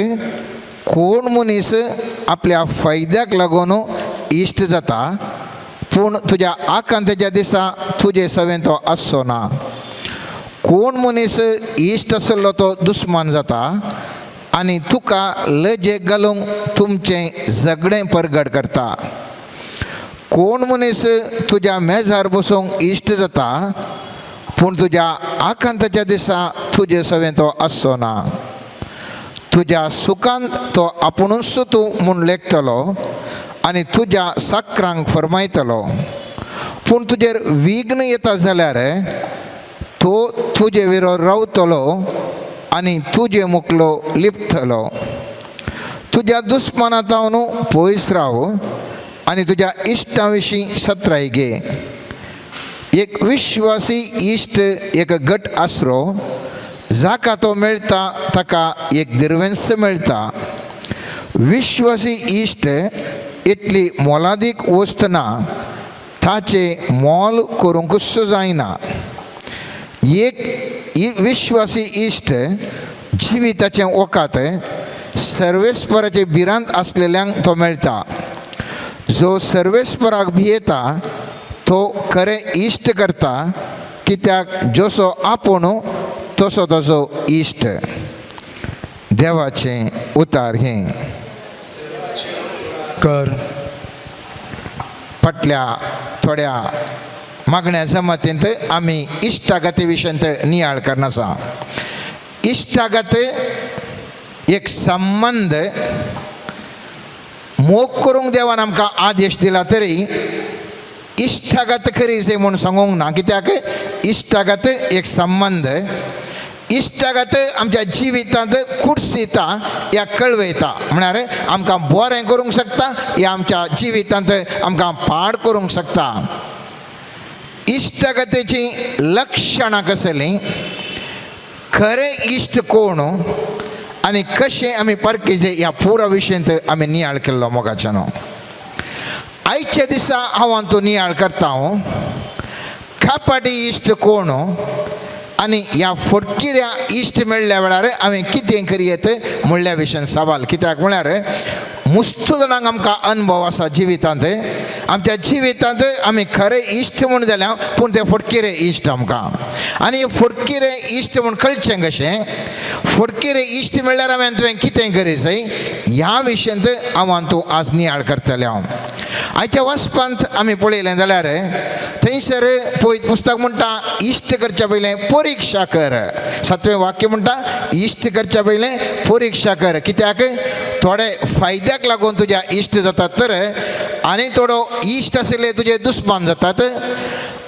कोण मनीस आपल्या फायद्याक लागून इश्ट जाता, पूण तुज्या आकांताच्या दिसा तुजे सवें तो आसचो ना. कोण मनीस इश्ट आसलो तो दुस्मान जाता आनी तुका लजेक घालूंक तुमचें झगडें परगट करता. कोण मनीस तुज्या मेजार बसूंक इश्ट जाता, पूण तुज्या आकांताच्या दिसा तुजे सवें तो आसचो ना. तुज्या सुखांत तो आपुणूच तूं म्हूण लेखतलो आनी तुज्या साकरांक फरमायतलो. पूण तुजेर विघ्न येता जाल्यार तो तुजे विरोध रावतलो आनी तुजे मुखलो लिपतलो. तुज्या दुस्माना जावन पयस राव आनी तुज्या इश्टां विशीं सत्राय घे. एक विश्वासी इश्ट एक गट आसरो, जाका तो मेळटा ताका एक दिर्वेंस मेळटा. विश्वासी इश्ट इतली मोलादीक वस्त ना, ताचें मोल करूंकूच जायना. एक विश्वासी इश्ट जिविताचें वखद सर्वेस्पराचे भिरांत आसलेल्यांक तो मेळटा. जो सर्वेस्पराक भियेता तो खरें इश्ट करता, कित्याक जसो आपूण तसो तसो इश्ट. देवाचें उतार हें. कर. फाटल्या थोड्या मागण्या जमातींत आमी इश्टागती विशयांत नियाळ करना आसा. इश्टागत एक संबंद मोग करूंक देवान आमकां आदेश दिला तरी इश्टागत करी जाय म्हूण सांगूंक ना, कित्याक इश्टागत एक संबंद. इश्टागत आमच्या जिवितांत कुर्सिता या कळवयता, म्हळ्यार आमकां बरें करूंक शकता या आमच्या जिवितांत आमकां पाड करूंक शकता. इश्टागतीचीं लक्षणां कसलीं, खरें इश्ट कोण आनी कशें आमी परकेचे ह्या पुरा विशयांत आमी नियाळ केल्लो मोगाच्यानो. आयच्या दिसा हांव हातूं नियाळ करता हांव कापाटी इश्ट कोण आनी ह्या फटकिऱ्या इश्ट मेळ्ळ्या वेळार हांवें कितें करयेत म्हणल्या विशयान सवाल. कित्याक म्हळ्यार मुस्त जाणांक आमकां अनुभव आसा जिवितांत. आमच्या जिवितांत आमी खरें इश्ट म्हूण जाल्या, पूण ते फटकिरे इश्ट आमकां. आनी फटकिरे इश्ट म्हूण कळचें कशें, फटकिरे इश्ट मेळ्ळ्यार हांवें तुवें कितें करी जाय ह्या विशयांत हांव तूं आज नियाळ करतलें. हांव आयच्या वाचपांत आमी पळयलें जाल्यार थंयसर पळय पुस्तक म्हणटा इश्ट करच्या पयलें परिक्षा कर. सातवें वाक्य म्हणटा इश्ट करच्या पयलें परिक्षा कर, कित्याक थोडे फायद्याक लागून तुज्या इश्ट जातात तर आनी थोडो इश्ट आशिल्ले तुजे दुस्मान जातात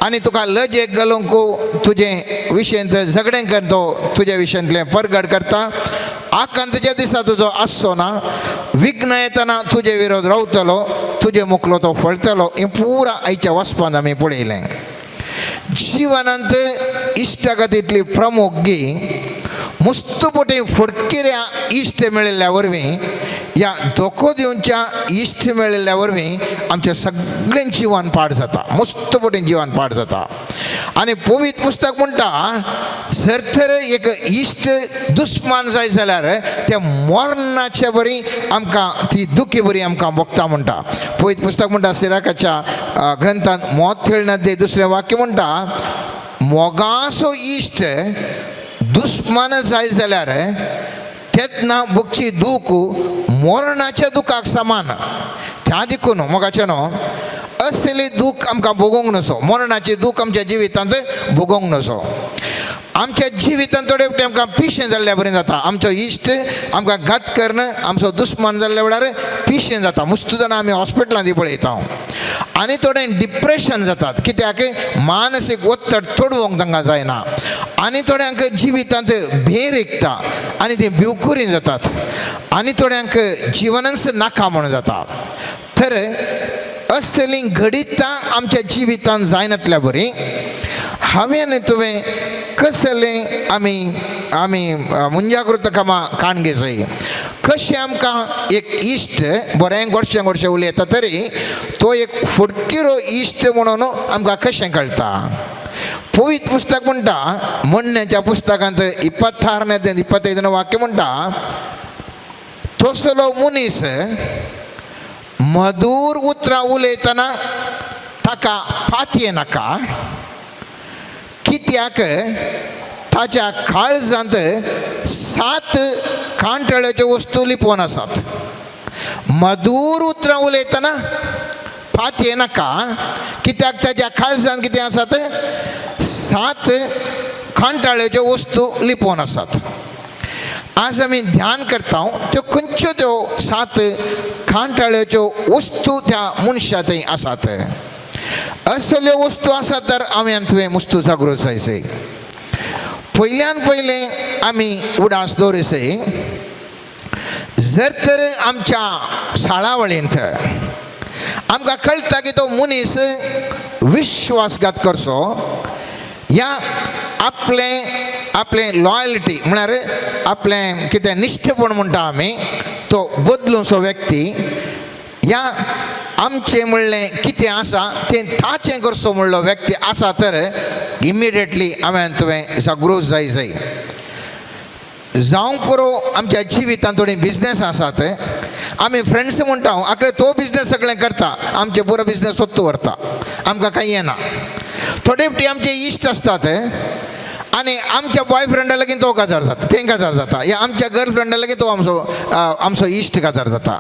आनी तुका लजेक घालूंक तुजें विशयंत झगडें कर तो तुज्या विशयांतलें परगट करता. आकांताच्या दिसा तुजो आसचो ना, विघ्न येतना तुजे विरोध रावतलो, तुजे मुखलो तो फळतलो. हें पुरा आयच्या वाचपांत आमी पळयलें. जिवनांत इश्टागतींतली प्रमुख गी मुस्तपोटी फडकिऱ्या इश्ट मेळिल्ल्या वरवीं ह्या धोको दिवच्या इश्ट मेळिल्ल्या वरवीं आमचें सगळें जिवन पाड जाता, मुस्तपोटी जिवन पाड जाता. आनी पवित्र पुस्तक म्हणटा जर तर एक इश्ट दुस्मान जाय जाल्यार त्या मरणाचे बरी आमकां ती दुखी बरी आमकां भोगता म्हणटा. पवित्र पुस्तक म्हणटा सिराकाच्या ग्रंथांत मोत खेळण्यात दुसरें वाक्य म्हणटा मोगासो इश्ट दुस्मान जाय जाल्यार तेन्ना भोगची दूख मरणाच्या दुखाक समान. त्या देखून मोगाचें न्हू असली दूख आमकां भोगोवंक नसो, मरणाची दूख आमच्या जिवितांत भोगोवंक नसो. आमच्या जिवितांत थोडे फावटी आमकां पिशें जाल्ल्या बरें जाता. आमचो इश्ट आमकां घात करून आमचो दुस्मान जाल्ल्या वेळार पिशें जाता. मुस्त जाणां आमी हॉस्पिटलांत पळयता आनी थोडे डिप्रेशन जातात, कित्याक मानसीक ಒತ್ತಡ तोडवंक तांकां जायना. आनी थोड्यांक जिवितांत भेर एकता आनी ते भिवकुरी जातात आनी थोड्यांक जिवनच नाका म्हणून जाता. तर असलीं घडितां आमच्या जिवितांत जायनातल्या बरी हांवें आनी तुवें कसलें आमी आमी मुंजागृत कामां काणगे जाय. कशें आमकां एक इश्ट बरें गोडशें गोडशें उलयता तरी तो एक फुटकिरो इश्ट म्हणून आमकां कशें कळटा. पवित्र पुस्तक म्हणटा, म्हणण्याच्या पुस्तकांत 26ನೇ 25ನೇ वाक्य म्हणटा, तसलो मनीस मधूर उतरां उलयतना ताका पातये नाका, कित्याक ताच्या काळजांत 7 कांटळ्याच्यो वस्तू लिपोवन आसात. मधूर उतरां उलयतना पातये नाका, कित्याक ताच्या काळजांत कितें आसात? 7 कांटाळ्याच्यो वस्तू लिपोवन आसात. आज आमी ध्यान करता त्यो खंयच्यो त्यो 7 कांटाळ्याच्यो वस्तू त्या मनशा थंय आसात. असल्यो वस्तू आसात तर आमी आनी तुवें वस्तू जागृत जायचे. पयल्यान पयलें आमी उडास दवरिसय, जर तर आमच्या साळावळींत आमकां कळटा की तो मनीस विश्वासघात करचो या आपलें आपलें लॉयल्टी म्हळ्यार आपलें कितें निश्ठपण म्हणटा आमी, तो बदलूनसो व्यक्ती या आमचें म्हणलें कितें आसा तें ताचें करचो म्हणलो व्यक्ती आसा तर इमिडिएटली हांवें तुवें जागृत जाय जाय. जावंक पुरो आमच्या जिवितांत थोडी बिजनेस आसात, आमी फ्रेंड्स म्हणटा आखरे तो बिजनेस सगळें करता, आमचें पुरो बिजनेस तोच व्हरता, आमकां कांय येना. थोडे फावटी आमचे इश्ट आसतात आनी आमच्या बॉयफ्रेंडा लागीं तो काजार जाता, तें काजार जाता, या आमच्या गर्लफ्रेंडा लागीं तो आमचो आमचो इश्ट काजार जाता.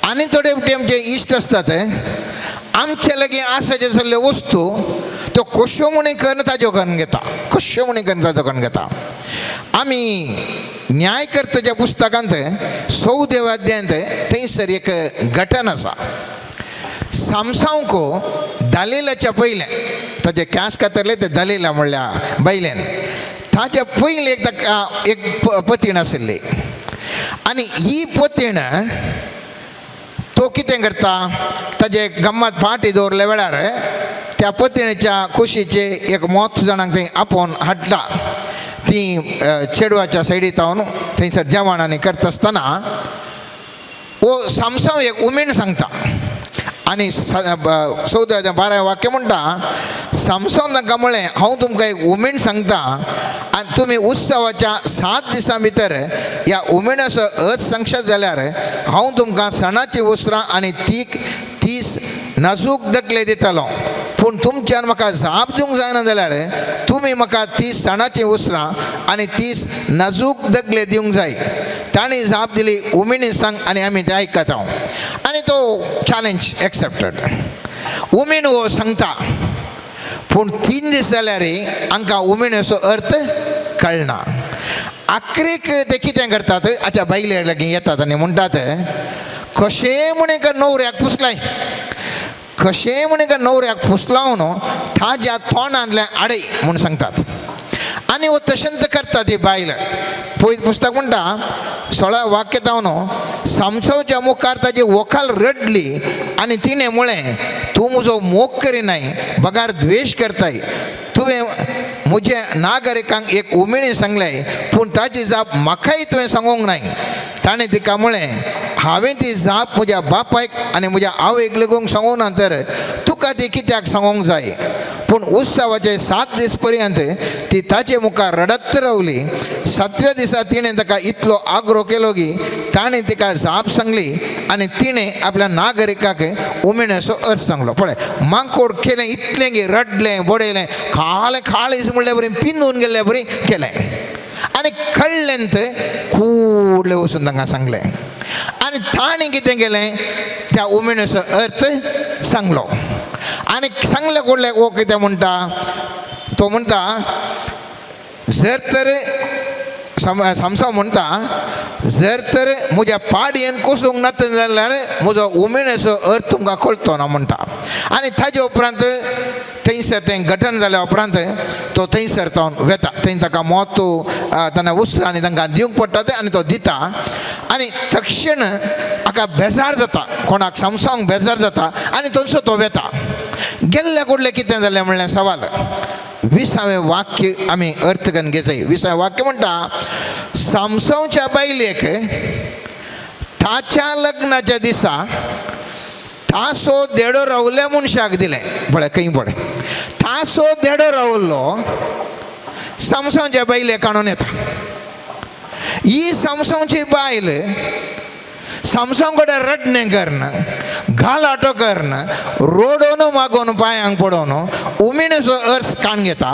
आनी थोडे फावटी आमचे इश्ट आसतात आमचे लागीं आसा जे सगळे वस्तू त्यो कश्यो म्हणी करून ताज्यो करून घेता, कश्यो म्हणी करून ताज्यो करून घेता. आमी न्यायकर्त्याच्या पुस्तकांत 14 अध्यायांत थंयसर एक घटन आसा. सामसांवको दलिलाच्या पयलें ताजे कॅश कातरले ते दलिला म्हणल्या बायलेन, ताच्या पयलें एक ताका एक पतीण आशिल्ली आनी ही पतीण तो कितें करता, ताजे गम्मत फाटी दवरल्या वेळार त्या पतीणेच्या कुशीचे एक मोत जाणांक थंय आपोवन हाडटा. ती चेडवाच्या सायडीत हांव थंयसर जेवण आनी करता आसतना वो सामसांव एक उमेण सांगता आनी 14 12 वाक्य म्हणटा, सामसांव तांकां म्हळें हांव तुमकां एक उमेण सांगता आनी तुमी उत्सवाच्या 7 दिसां भितर ह्या उमेणाचो अर्थ सांगशात जाल्यार हांव तुमकां सणाची वस्त्रां आनी 30 नाजूक दगले दितलो, पूण तुमच्यान म्हाका जाप दिवंक जायना जाल्यार तुमी म्हाका 30 सणाची वस्त्रां आनी 30 नाजूक दगले दिवंक जाय. तांणी जाप दिली उमेणी सांग आनी आमी तें आयकता. आनी तो चॅलेंज एक्सेप्टेड. उमेण हो सांगता, पूण 3 दीस जाल्यार हांकां उमेणेचो अर्थ कळना. आखरीक ते कितें करतात, आतां बायले लागीं येतात आनी म्हणटात कशें म्हण एका न्हवऱ्याक पुसलाय, कशें म्हण एका न्हवऱ्याक पुसलावन ताज्या तोंडांतल्यान आडय म्हूण सांगतात. आनी हो तशेंच करता ती बायल. पयलीं पुस्तक म्हणटा 16 वाक्य जावन सामसांवच्या मुखार ताजी वखाल रडली आनी तिणें म्हळें तूं म्हजो मोग करिनाय बगार द्वेश करताय, तुवें म्हज्या नागरिकांक एक उमेणी सांगलें पूण ताजी जाप म्हाकाय तुवें सांगूंक नाय. ताणें तिका म्हळें हांवें ती जाप म्हज्या बापायक आनी म्हज्या आवयक लागूंक सांगूंक ना तर तुका ती कित्याक सांगूंक जाय. पूण उत्सवाचे 7 दीस पर्यंत ती ताचे मुखार रडत रावली. 7व्या दिसा तिणें ताका इतलो आग्रो केलो की ताणें तिका जाप सांगली आनी तिणें आपल्या नागरिकाक उमेण्याचो अर्थ सांगलो. पळय मांकोड केलें इतलें की रडलें बडयलें काळें काळीज म्हणल्या बरी पिंदून गेल्ल्या बरी केलें आनी कळ्ळें तें कूडलें वचून तांकां सांगलें आनी ताणें कितें केलें त्या उमेण्याचो अर्थ सांगलो. आनी सांगले कडले हो कितें म्हणटा, तो म्हणटा जर तर सामसांव म्हणटा जर तर म्हज्या पाडयेन कोसूंक नात जाल्यार म्हजो उमेण्याचो अर्थ तुमकां कळटो ना म्हणटा. आनी ताजे उपरांत थंयसर तें घटन जाल्या उपरांत तो थंयसर तो वेता, थंय ताका मोत ताणें उस्त्र आनी तांकां दिवंक पडटा तें आनी तो दिता. आनी तक्षण हाका बेजार जाता, कोणाक सामसांवक बेजार जाता आनी थंयसर तो वेता. गेल्ल्या कडलें कितें जालें म्हणलें सवाल. 20वें वाक्य आमी अर्थ करून घेवचें. 20वें वाक्य म्हणटा सामसांवच्या बायलेक ताच्या लग्नाच्या दिसा तासो देडो रावल्या मनशाक दिलें. पळय खंय पळय आसो देडो रावल्लो सामसांवच्या बायलेक काणून येता. ही सामसांवची बायल सामसांव कडेन रडणें करन, घालाटो करन, रोडोन मागोवन पांयांक पडोवन उमिणेचो अर्स काण घेता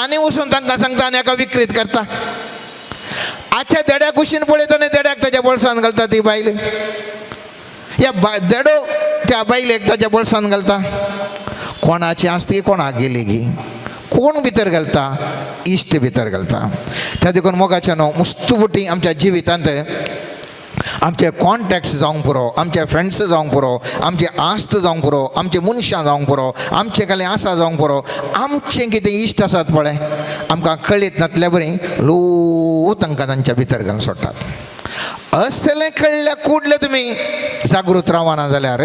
आनी वचून तांकां सांगता आनी एका विक्रीत करता. आच्या देड्या कुशीन पळयता आनी देड्याक ताच्या बोल्सान घालता ती बायल. ह्या देडो त्या बायलेक ताच्या बोल्सान घालता. कोणाची आसती कोणाक गेली गी, कोण भितर घालता? इश्ट भितर घालता. त्या देखून मोगाच्या न्हू मुस्तू फुटी आमच्या जिवितांत आमचे कॉन्टेक्ट्स जावंक पुरो, आमचे फ्रेंड्स जावंक पुरो, आमचे आस्त जावंक पुरो, आमचे मनशां जावंक पुरो, आमचे खाली आसा जावंक पुरो, आमचें कितें इश्ट आसात पळय आमकां कळीत नातल्या बरी लो तांकां तांच्या भितर घालून सोडटात. असलें कळ्ळ्या कुडले तुमी जागृत रावना जाल्यार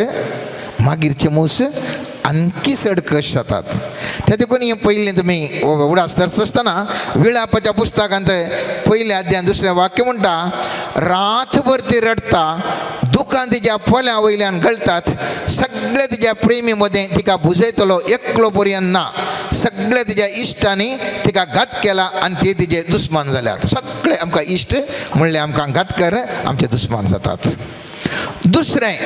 मागीरचे मूस आणखी चड कश्ट जातात. त्या देखून हें पयलीं तुमी उडास आसतना विळापाच्या पुस्तकांत पयल्या अध्यान दुसरें वाक्य म्हणटा, रातभर ती रडटा, दुकान तिच्या पोल्या वयल्यान गळटात, सगळे तिच्या प्रेमी मदें तिका बुजयतलो एकलो पर्यंत ना, सगळे तिच्या इश्टांनी तिका घात केला आनी ते तिजे दुस्मान जाल्यात. सगळे आमकां इश्ट म्हणल्यार आमकां घात कर आमचे दुस्मान जातात. दुसरें,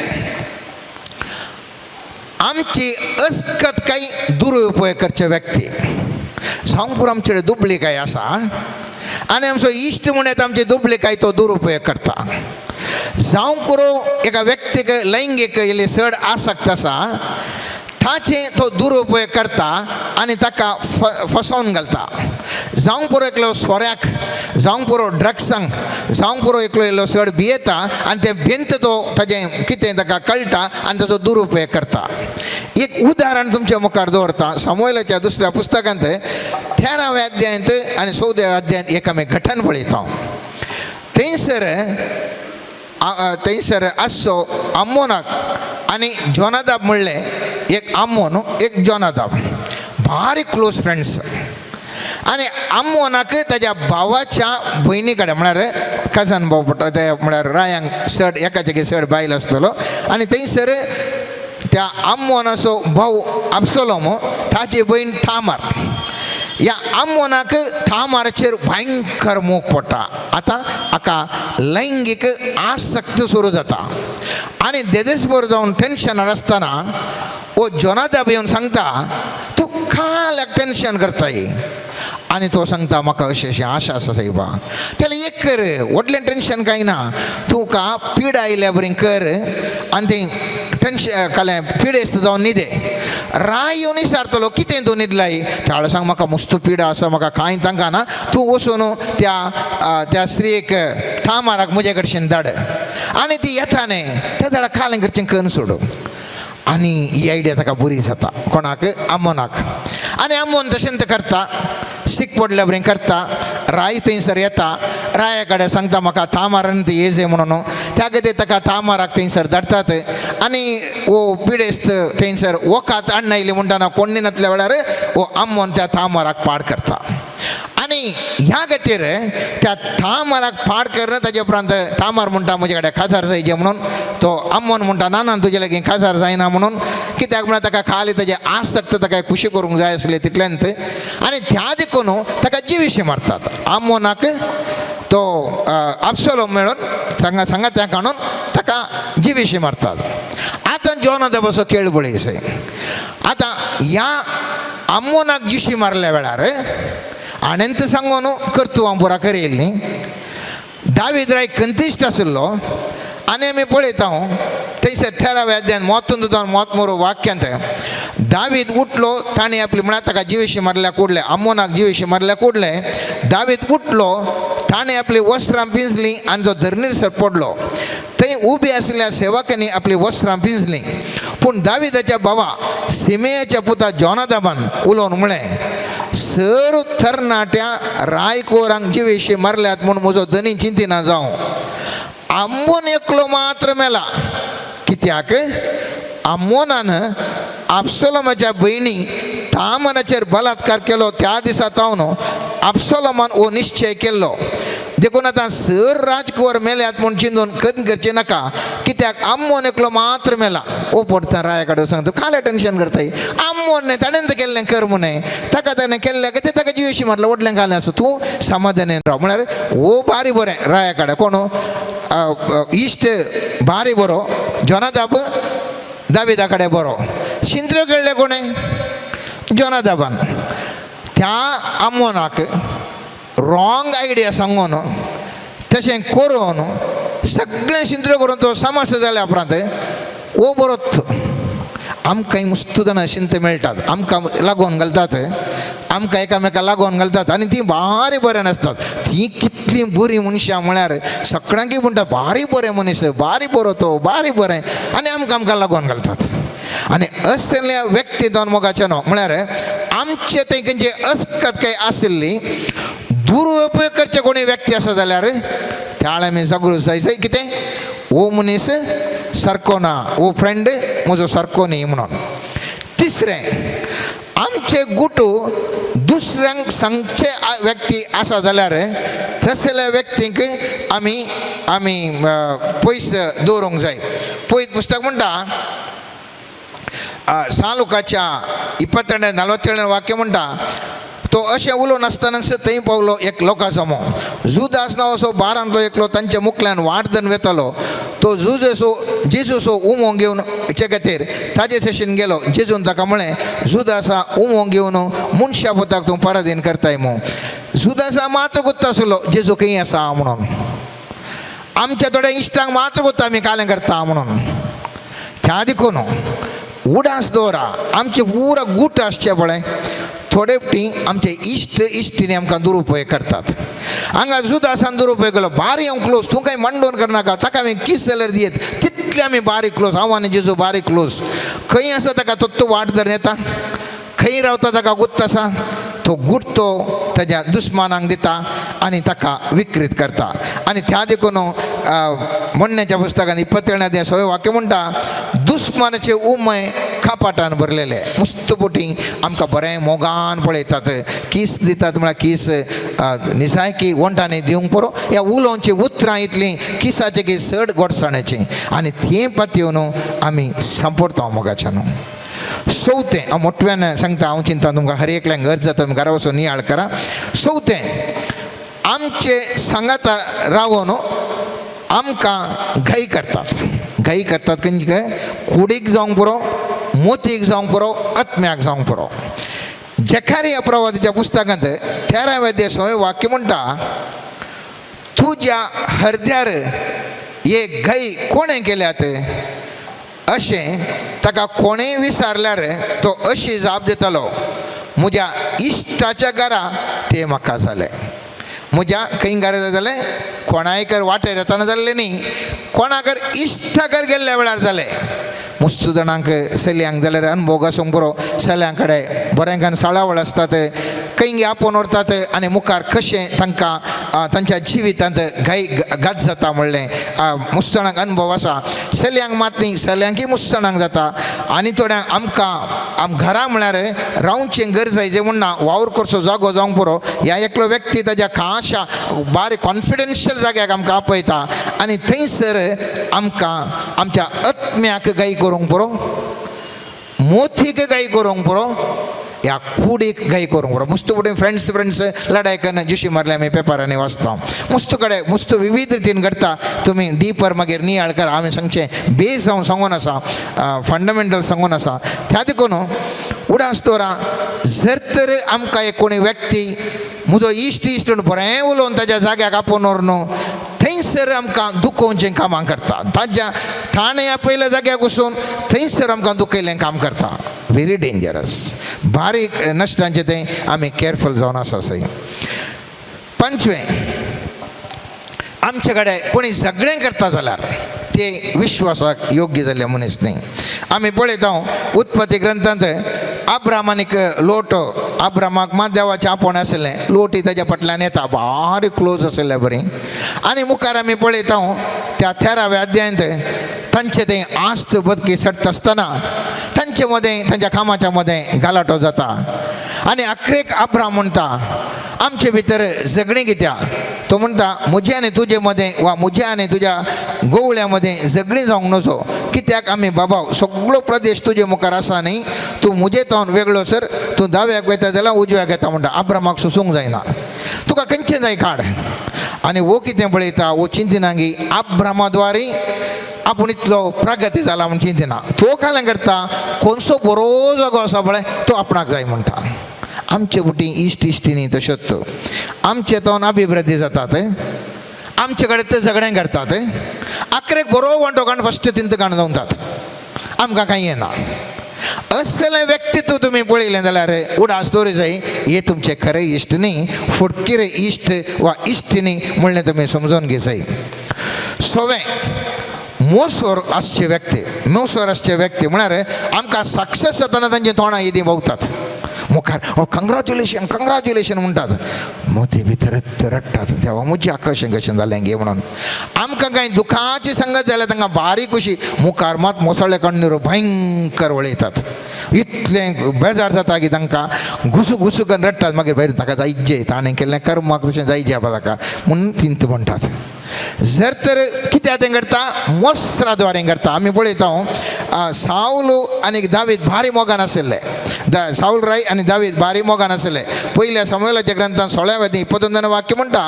आमची अस्कत काही दुरुपयोग करचे व्यक्ती. सांगपूर आमचे दुबळी काय आसा आनी आमचो इश्ट म्हणत आमची दुबळी काय तो दुरुपयोग करता. जावं करूं एका व्यक्तीक लैंगीक इल्ली चड आसक्त आसा ताचे तो दुरुपयोग करता आनी ताका फसोवन घालता. जावं पुरो एकलो सोऱ्याक, जावं पुरो ड्रग्सांक, जावं पुरो एकलो इल्लो चड भियेता आनी तें भियेंत तो ताजें कितें ताका कळटा आनी ताचो दुरुपयोग करता. एक उदाहरण तुमच्या मुखार दवरता. सामुएलाच्या दुसऱ्या पुस्तकांत 13व्या अध्यायांत आनी 14व्या अध्यायांत एक आमी घटन पळयता. थंयसर थंयसर आसचो आमोनाक आनी जोनादाब म्हणलें एक आमोन एक जोनादाब बारीक क्लोज फ्रेंड्स. आनी आमोनाक ताज्या भावाच्या भयणी कडेन म्हळ्यार कजन भाव पडटा ते म्हळ्यार रायांक चड एकाचे चड बायल आसतलो आनी थंयसर त्या आमोनाचो भाव आबसलोम ताची भयण थामार. ह्या आमोनाक थामाराचेर भयंकर मोग पडटा. आतां हाका लैंगीक आसक्त सुरू जाता आनी देदेसभर जावन टेंशनार आसतना ओ जोनादाब येवन सांगता, तूं काल्याक टेंशन करताय? आनी तो सांगता, म्हाका अशें अशें आशा आसा सायबा. जाल्यार एक कर, व्हडलें टेंशन कांय ना, तुका पिडा आयल्या बरी कर आनी ती टेंशन काल्यां पिडेस्त जावन न्हिदे. राय येवन विचारतलो, कितें तूं न्हिदलाय? त्यावेळार सांग, म्हाका मस्त पिडा आसा, म्हाका कांय तांकां ना, तूं वचून त्या त्या स्त्रियेक थामाराक म्हजे कडच्यान धाड. आनी ती येता न्ही त्या जाल्यार कालें करचें करून सोडू. आनी ही आयडिया ताका बरी जाता. कोणाक? आमोनाक. आनी आमोन तशें करता, सीक पडल्या बरें करता. राय थंयसर येता, राया कडेन सांगता म्हाका थामारान ती येजे म्हणून. त्या खातीर ताका थामाराक थंयसर धाडटात आनी वो पिडेस्त थंयसर वखात हाडून आयली म्हणटना कोण्णी नासल्या वेळार वो आमोन त्या थामाराक पाड करता. आनी ह्या खातीर त्या थामाराक पाड कर ताजे उपरांत थामार म्हणटा म्हजे कडेन खाजार जायचे म्हणून. तो आमोन म्हणटा, ना ना तुजे लागीं खाजार जायना म्हणून. कित्याक म्हळ्यार ताका खाली ताजे आसक्त ताका खुशी करूंक जाय आसली तितल्यान. आनी त्या देखून ताका जिविशी मारतात. आमोनाक तो आपसलो मेळून सांगा सांगा त्या काणून ताका जिविशी मारतात. आतां जोनादाबाचो खेळ पळय. आतां ह्या आमोनाक जिशी मारल्या वेळार हाणें सांगून कर्तुवां पुरा करयल न्ही. दावीद राय कंतिश्ट आशिल्लो आनी आमी पळयता थंयसर 13व्या अध्यायान मोतून जावन मोत मोरू वाक्यांत दावीद उठलो, ताणें आपली म्हळ्यार ताका जिवेशी मारल्या कुडले, आमोनाक जिवेशी मारल्या कुडले. दावीद उठलो, ताणें आपली वस्त्रां पिंजलीं आनी तो धरणीर सर पडलो. थंय उबी आशिल्ल्या सेवकांनी आपली वस्त्रां पिंजलीं. पूण दाविदाच्या भावा सिमेयाच्या पुता जोनादाबान उलोवन म्हळें, सर तरणाट्या रायकोरांक जिवेशी मारल्यात म्हूण म्हजो धनी चिंतिना जावं, आमोन एकलो मात्र मेला. कित्याक आमोनान आपसोलमाच्या भयणी तामनाचेर बलात्कार केलो. त्या दिसा तावन आपसोलमान हो निश्चय केल्लो, देखून आतां सर राजकुंवर मेल्यात म्हूण चिंतून कन करचें नाका, कित्याक आमोन एकलो मात्र मेला. ओ पडटा राया कडेन सांगता काले टेंशन करताय, आमोन न्हय ताणें तें केल्लें कर म्हूण, ताका ताणें केल्लें तें ताका जिवेशी मारलो, व्हडलें घालें आसूं, तूं समाधानान राव. म्हळ्यार ओ बारी बरें राया कडेन कोण इश्ट बारी बरो, जोनादाब दाविदा कडेन बरो, शिंद्रो केल्ले कोणें जोनादाबान. त्या आमोनाक रॉंग आयडिया सांगून तशें करून सगळें शिंद्रो करून तो समस्या जाल्या उपरांत ओ बरोत. आमकां मुस्त जाणां शिंत मेळटात, आमकां लागोवन घालतात, आमकां एकामेका लागोवन घालतात आनी तीं भारी बरें नासतात. तीं कितलीं बरीं मनशां म्हळ्यार सगळ्यांकूय म्हणटा भारी बरें मनीस, भारी बरो तो, भारी बरें, आनी आमकां आमकां लागोवन घालतात. आनी असल्या व्यक्ती दोन मोगाचे न्हू म्हळ्यार आमचे थंय खंयची अस्कत काय आशिल्ली दुरुपयोग करचे कोणी व्यक्ती आसा जाल्यार त्याळे आमी जागृत जाय कितें हो मनीस सारको ना, हो फ्रेंड म्हजो सारको न्ही म्हणून. तिसरें, आमचे गुटू दुसऱ्यांक सांगचे व्यक्ती आसा जाल्यार तसल्या व्यक्तींक आमी आमी पयस दवरूंक जाय. पयस पुस्तक म्हणटा सालुकाच्या 22 47 वाक्य म्हणटा, तो अशें उलोवन आसतनाच थंय पावलो एक लोकांचो जमो. जुदास नांव असो बारांतलो एकलो तांच्या मुखल्यान वाट धरून वेतालो. तो जुजसो जेजूसो उमो घेवन चे खातीर ताजे सेशन गेलो. जेजून ताका म्हळें, जुदासा उमो घेवन मनशा पुताक तूं पराधीन करताय मू. जुदासा मात्र गुत्त आसलो जेजू खंय आसा म्हणून. आमच्या थोड्या इश्टांक मात्र गुत्त आमी कालें करता म्हणून. त्या देखून उडास दवरा, आमचे पुरा गूट आसचे पळय. थोडे फावटी आमचे इश्ट इश्टिनी आमकां दुरुपयोग करतात. हांगा जुदासान दुरुपयोग केलो, बारी हांव क्लोज, तूं कांय मांडोवन करनाका, ताका हांवें किस जाल्यार दियत, तितले आमी बारीक क्लोज, हांव आनी जेजू बारीक क्लोज. खंय आसा ताका तत्तो वाट धरून येता, खंय रावता ताका गुत्त आसा, तो गुट तो ताज्या दुस्मानांक दिता आनी ताका विकृत करता. आनी त्या देखून म्हणण्याच्या पुस्तकान 27 सगळे वाक्य म्हणटा, दुस्मानाचे उमय कपाटान भरलेले. मुस्त बोटी आमकां बरें मोगान पळयतात, कीस दितात, म्हळ्यार कीस निसायकी वंटांनी दिवंक पुरो, ह्या उलोवची उतरां इतलीं किसाचें की चड गोडसाणेचीं, आनी तें पातयेवन आमी सांपडटा मोगाच्या न्हू. चवथें हांव मोटव्यान सांगता, हांव चिंता तुमकां हर एकल्यांक गरज जाता, तुमी घरा वचून नियाळ करा. चवथें, आमचे सांगाता रावन आमकां घाई करतात. घाई करतात खंयचे काय, कुडीक जावंक पुरो, मोतीक जावंक पुरो, आत्म्याक जावंक पुरो. जखारिया प्रवादीच्या पुस्तकांत 13व्या देसो वाक्य म्हणटा, तुज्या हरद्यार एक घाई कोणें केल्यात अशें ताका कोणेंय विचारल्यार तो अशी जाप दितालो, म्हज्या इश्टाच्या घरा तें म्हाका जालें. म्हज्या खंय घरा जालें, कोणायकर वाटेर येतना जाल्लें न्ही, कोणाकर इश्टाकर गेल्ल्या वेळार जालें. मुस्त जाणांक चलयांक जाल्यार अनभोग आसूंक पुरो, चलयां कडेन बऱ्यांकान साळावळ आसतात, खंय आपोवन व्हरतात आनी मुखार कशें तांकां तांच्या जिवितांत घाई घात जाता म्हणलें मुस्त जाणांक अनुभव आसा. चलयांक मात न्ही, चलयांकय मुस्त जाणांक जाता. आनी थोड्यांक आमकां आम घरा म्हळ्यार रावचें गरज जाय म्हूण ना, वावर करचो जागो जावंक पुरो. ह्या एकलो व्यक्ती ताज्या खाशा बारीक कॉन्फिडन्शियल जाग्याक आमकां आपयता आनी थंयसर आमकां आमच्या आत्म्याक गाय करूंक पुरो, मोतीक गाय करूंक पुरो, ह्या कुडीक गाय करूंक पुरो. मुस्त फुडें फ्रेंड्स फ्रेंड्स लडाय कन्न जुशी मारले आमी पेपरांनी वाचता. मुस्त कडेन मुस्त विविध रितीन घडटा. तुमी डीपर मागीर नियाळ करा. हांवें सांगचें बेज हांव सांगून आसा, फंडामेंटल सांगून आसा. त्या देखून उडास दवरा, जर तर आमकां एक कोणी व्यक्ती म्हजो इश्ट इश्ट म्हूण बरें उलोवन ताज्या जाग्याक आपोवन व्हरून थंयसर आमकां दुखोवचें कामां करता, ताज्या ताणें आपयल्या जाग्याक वचून थंयसर आमकां दुखयल्लें काम करता. व्हेरी डेंजरस, बारीक नश्टांचें तें आमी केरफूल जावन आसा. सय पंचवें, आमचे कडेन कोणी झगडें करता जाल्यार ते विश्वासाक योग्य जाल्ले मनीस न्ही. आमी पळयता उत्पत्ती ग्रंथांत आब्रामान एक लोट, आब्रामाक मात देवाचें आपोवणें आशिल्लें, लोटी ताज्या फाटल्यान येता, बारीक क्लोज आशिल्ले बरी. आनी मुखार आमी पळयता त्या 13व्या अध्यायांत तांचे तें आस्त बदकी सडटा आसतना तांचे मदें तांच्या कामाच्या मदें गलाटो जाता आनी अकरेक आब्राम म्हणटा, आमचे भितर झगडीं कित्याक, तो म्हणटा म्हजे आनी तुजे मदें वा म्हजे आनी तुज्या गोवळ्या मदें झगडीं जावंक नजो, कित्याक आमी बाबाव सगळो प्रदेश तुजे मुखार आसा न्ही, तूं म्हजे तावन वेगळो सर, तूं दाव्याक वयता जाल्यार उजव्याक येता म्हणटा. अब्रामाक सोसूंक जायना, तुका खंयचें जाय काड. आनी वो कितें पळयता, वो चिंतिना की अब्रामा द्वारे आपूण इतलो प्रगती जाला म्हूण चिंतिना, तो कालें करता कोणसो बरो जागो आसा पळय तो आपणाक जाय म्हणटा. आमचे बुटी इश्ट इश्टिनी तश्योच, आमचे तोन अभिवृद्धी जातात, आमचे कडेन ते झगडें करतात, आखरेक बरो वांटो काण फस्ट तिंत काण दवरतात, आमकां कांय येना. असलें व्यक्तित्व तुमी पळयलें जाल्यार उडास दवरी जाय, हे तुमचे खरे इश्ट न्ही, फुटकिरे इश्ट वा इश्टिनी म्हणलें तुमी समजून घेजाय. सवें मोसोर आसचे व्यक्ती, मोसोर आसचे व्यक्ती म्हळ्यार आमकां सक्सेस जातना तांची तोंडां येदी भोंवतात, मुखार ओ कंग्रेच्युलेशन कंग्रेच्युलेशन म्हणटात, मोती भितर रडटात, देवा म्हजें आकर्शण कशें जालें गे म्हणून. आमकां कांय दुखाची संगत जाल्यार तांकां बारीक खुशी, मुखार मात मोसळे कण्णीर भयंकर वळयतात, इतलें बेजार जाता की तांकां घुसू घुसू करून रडटात. मागीर भायर ताका जायचे ताणें केल्लें कर्माक तशें जायचे आसा ताका म्हणून तिंत म्हणटात. जर तर कित्याक तें करता, मोस्रा द्वारे करता. आमी पळयता सावल आनी दावीद भारी मोगान आशिल्ले, सावल राय आनी दावीद भारी मोगान आशिल्ले. पयल्या सामुएलाच्या ग्रंथान 16व्या 21 वाक्य म्हणटा,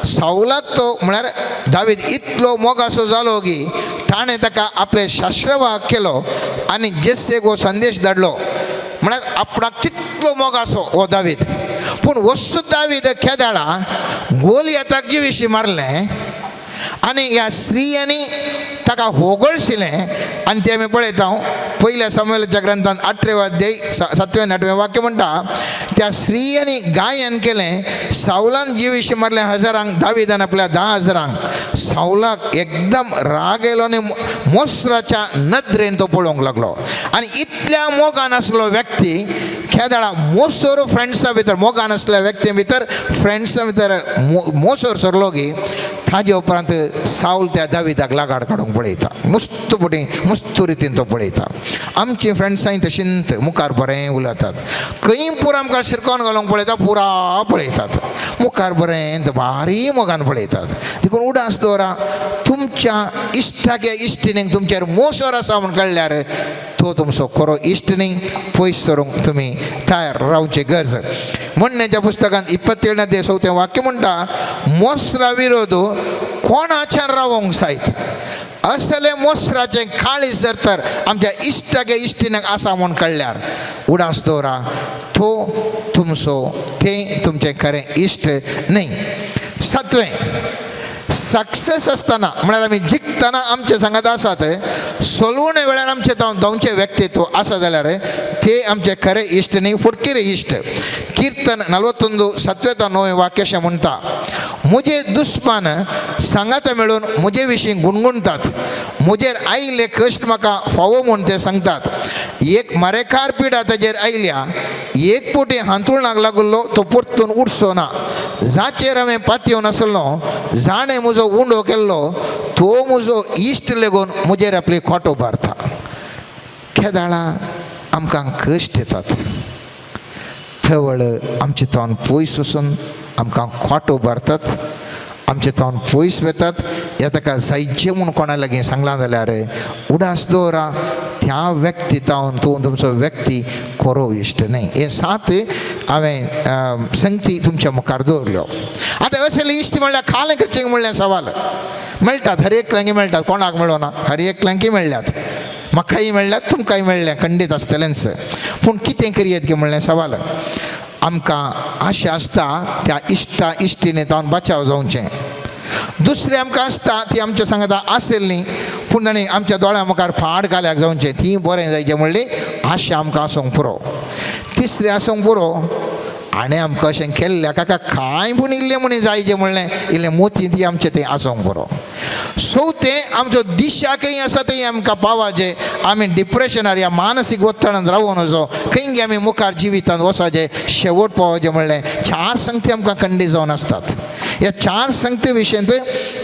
सावलाक तो म्हळ्यार दावीद इतलो मोगासो जालो की ताणें ताका आपले शास्त्रवाक केलो आनी जेसेक हो संदेश धाडलो, म्हळ्यार आपणाक तितलो मोगासो हो दावीद. पूण वस्तू दावीद केदाळा गोलयाताक जिविशी मारलें आनी ह्या स्त्रियांनी ताका होगळशिलें. आनी तें आमी पळयता पयल्या सामुएलाच्या ग्रंथान 8व्या अध्याय 7व्या आनी 8व्या वाक्य म्हणटा, त्या स्त्रियांनी गायन केलें, सावलान जिविशी मारलें हजारांक, दाविदान आपल्या 10,000. सावलाक एकदम राग येयलो आनी मोस्राच्या नदरेन तो पळोवंक लागलो. आनी इतल्या मोगान आसलो व्यक्ती खेदाळा मोसोर फ्रेंड्सा भितर, मोगान आसल्या व्यक्ती भितर फ्रेंड्सा भितर मोसोर सरलो की ताजे उपरांत सावल त्या दाविदाक लागाड काडूंक पळयता, मुस्त फुडें मुस्त रितीन तो पळयता. आमची फ्रेंड्सांय तशींच मुखार बरें उलयतात, खंय पुरा आमकां शिरकोन घालूंक पळयता, पुरा पळयतात, मुखार बरें भारी मोगान पळयतात. देखून उडास दवरा, तुमच्या इश्टाक या इश्टिणीक तुमचेर मोसोर आसा म्हूण कळ्ळ्यार तो तुमचो खरो इश्ट न्ही, पयस सरूंक तुमी तयार रावची गरज. म्हणण्याच्या पुस्तकांत 27 चवथें वाक्य म्हणटा, मोसरा विरोध कोणाच्यान रावोंक जायत, असले मोसराचें काळीज जर तर आमच्या इश्टाक इश्टिणीक आसा म्हूण कळ्ळ्यार उडास दवरा, तो तुमचो तें तुमचें खरें इश्ट न्ही. 7वें सक्सेस आसतना म्हळ्यार आमी जिखतना आमचे सांगात आसात, सोलवणे वेळार आमचें धांवचें व्यक्तित्व आसा जाल्यार ते आमचे खरे इश्ट न्ही, फुटकिरे इश्ट. कीर्तन 41 7व्या 9 वाक्य अशें म्हणटा, म्हजे दुस्मान सांगात मेळून म्हजे विशीं गुणगुणतात, म्हजेर आयिल्ले कश्ट म्हाका फावो म्हूण ते सांगतात. एक मारेकार पिडा ताजेर आयल्या, एक पोटी हांतुळणाक लागल्लो तो परतून उठचो ना. जाचेर हांवें पातयेवन आसलो, जाणें म्हजो उंडो केल्लो तो म्हजो इश्ट लेगून म्हजेर आपली खोट उबारता. केदाळा आमकां कश्ट येतात, थवळ आमचे तोंड पयस वचून आमकां खोट उबारतात, आमचे तोंड पयस वेतात. ह्या ताका जायचे म्हूण कोणा लागीं सांगलां जाल्यार उडास दवरा, त्या व्यक्ती तावन तूं तुमचो व्यक्ती खरो इश्ट न्ही. हे 7 हांवें संगती तुमच्या मुखार दवरल्यो. आतां असले इश्ट म्हणल्यार खालें करचें म्हणलें सवाल मेळटात, हर एकल्यांकी मेळटात, कोणाक मेळना, हर एकल्यांकी मेळ्ळ्यात, म्हाकाय मेळ्ळ्यात, तुमकांय मेळ्ळें, खंडीत आसतलेंच. पूण कितें करयेत की म्हणलें सवाल. आमकां आशा आसता त्या इश्टा इश्टिने तावन बचाव जावचें. दुसरें आमकां आसता ती आमच्या सांगता आसेल न्ही, पूण ताणें आमच्या दोळ्या मुखार फाट घाल्याक जावचें, ती बरें जायचें म्हणली आशा आमकां आसूंक पुरो. तिसरें आसूंक पुरो, आनी आमकां अशें केल्ल्या काका कांय पूण इल्लें म्हण जायचें म्हणलें इल्लें मोती ती आमचें तें आसूंक पुरो. चवथें आमचो दिशा खंय आसा तें आमकां पावाचें, आमी डिप्रेशनार या मानसीक ಒತ್ತಡान रावून वचो, खंय आमी मुखार जिवितान वचपाचें शेवट पावचें म्हणलें 4 संगती आमकां खंडीत जावन आसतात. ह्या 4 संगती विशयांत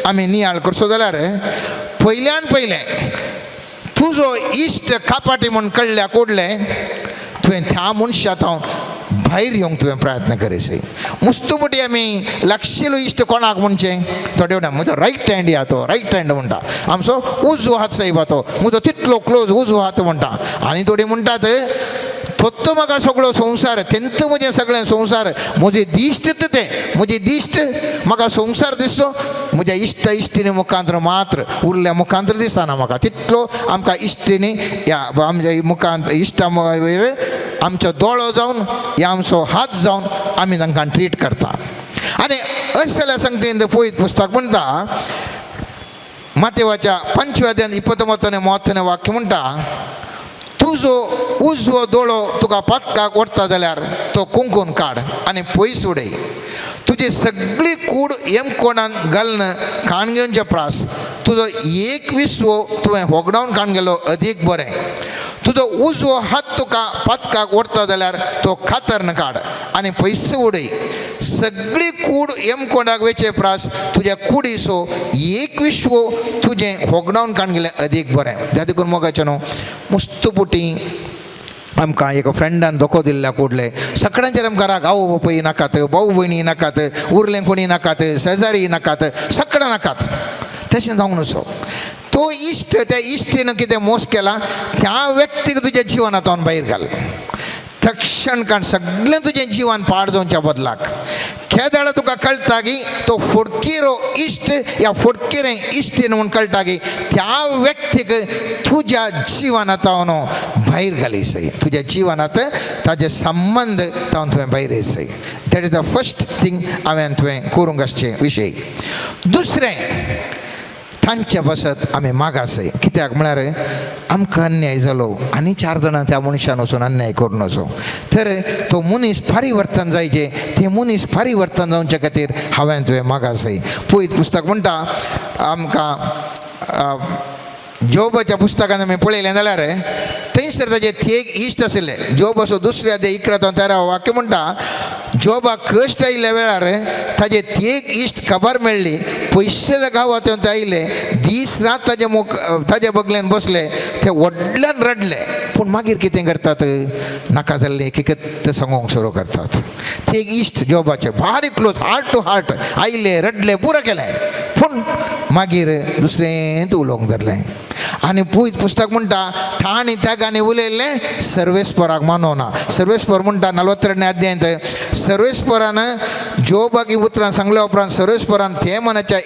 आमी नियाळ करचो जाल्यार पयल्यान पयलें तुजो इश्ट कापाटी म्हूण कळ्ळ्या कोडलें, तुवें त्या मनशा तावन भायर येवंक तुवें प्रयत्न करीसय. मुस्तुमुटी आमी लागशिलो इश्ट कोणाक म्हणचें, थोडे म्हणटा म्हजो रायट हँड या, तो रायट हँड म्हणटा, आमचो उजवो हात सायबा तो म्हजो तितलो क्लोज उजवो हात म्हणटा. आनी थोडी म्हणटात थोत्तो म्हाका सगळो संवसार, तेंत म्हजें सगळें संवसार, म्हजें दिश्ट तें, म्हजें दिश्ट म्हाका संवसार दिसतो म्हज्या इश्ट इश्टिणी मुखांत्र मात्र, उरल्या मुखांत्र दिसना म्हाका. तितलो आमकां इश्टिणी ह्या आमच्या मुखांत इश्टा वयर आमचो दोळो जावन या आमचो हात जावन आमी तांकां ट्रीट करता. आनी अशें जाल्यार सांगता पळयत पुस्तक म्हणटा मातेवाच्या 5व्या अध्यायान 29 30 वाक्य म्हणटा, तुजो उजवो दोळो तुका पातकाक ओडटा जाल्यार तो कुंकून काड आनी पयस उडय. तुजी सगळी कूड येमकोणान घालून काण घेवचे प्रास तुजो एक विसवो तुवें होगडावन काण गेलो अदीक बरें. तुजो उजवो हात तुका पातकाक ओडटा जाल्यार तो कातरन काड आनी पयस उडय. सगळी कूड येमकोणाक वेचे प्रास तुज्या कुडीसो एक विश्व तुजें होगडावन काण गेलें अदीक बरें. त्या देखून मोगाचें न्हू मुस्तपुटी आमकां एका फ्रेंडान धोको दिल्ल्या कुडले सगळ्यांचेर आमकां राग, आवय बापूय नाकात, भाव भयणी नाकात, उरलें कोणी नाकात, शेजारी नाकात, सगळें नाकात. तशें जावंक न्हू. तो इश्ट त्या इश्टीन कितें मोस केला त्या व्यक्तीक तुज्या जिवनांत भायर घाल. तक्षण काण सगळें तुजें जिवन पाड जावच्या बदलाक केदाळ तुका कळटा की तो फुडकिरो इश्ट या फुडकिरें इश्टीन म्हूण कळटा की त्या व्यक्तीक तुज्या जिवनांत भायर घालीसय, तुज्या जिवनांत ताजे संबंद तावन तुवें भायर येसय. That is the first thing हांवें तुवें करूंक आसचें विशय. दुसरें, तांचे पासत आमी मागासय. कित्याक म्हळ्यार आमकां अन्याय जालो आनी 4 जाणां त्या मनशान वचून अन्याय करून वचो, तर तो मनीस परिवर्तन जायचे, ते मनीस परिवर्तन जावचे खातीर हांवें तुवें मागासय. पयत पुस्तक म्हणटा आमकां जोबाच्या पुस्तकान आमी पळयलें जाल्यार थंयसर ताजे ते इश्ट आशिल्ले. जोब असो दुसऱ्या ते 11 13 वाक्य म्हणटा, जोबाक कश्ट आयिल्ल्या वेळार ताजे तेग इश्ट खबर मेळ्ळी, पयशे गांवांत ते आयले, दीस रात ताजे मुख ताजे बगल्यान बसले, ते व्हडल्यान रडले. पूण मागीर कितें करतात, नाका जाल्लें एक सांगूंक सुरू करतात. ते इश्ट जोबाचे बारीक क्लोज हार्ट टू हार्ट आयले, रडले, पुरो केलें, पूण मागीर दुसरें उलोवंक धरलें. आनी पूज पुस्तक म्हणटा ताणी त्यागांनी उलयल्लें सर्वेस्पराक मानवना. सर्वेस्पर म्हणटा 42 अध्यायांत सर्वेस्परान जोबाक ही उतरां सांगल्या उपरांत सर्वेस्परान ते मनाच्या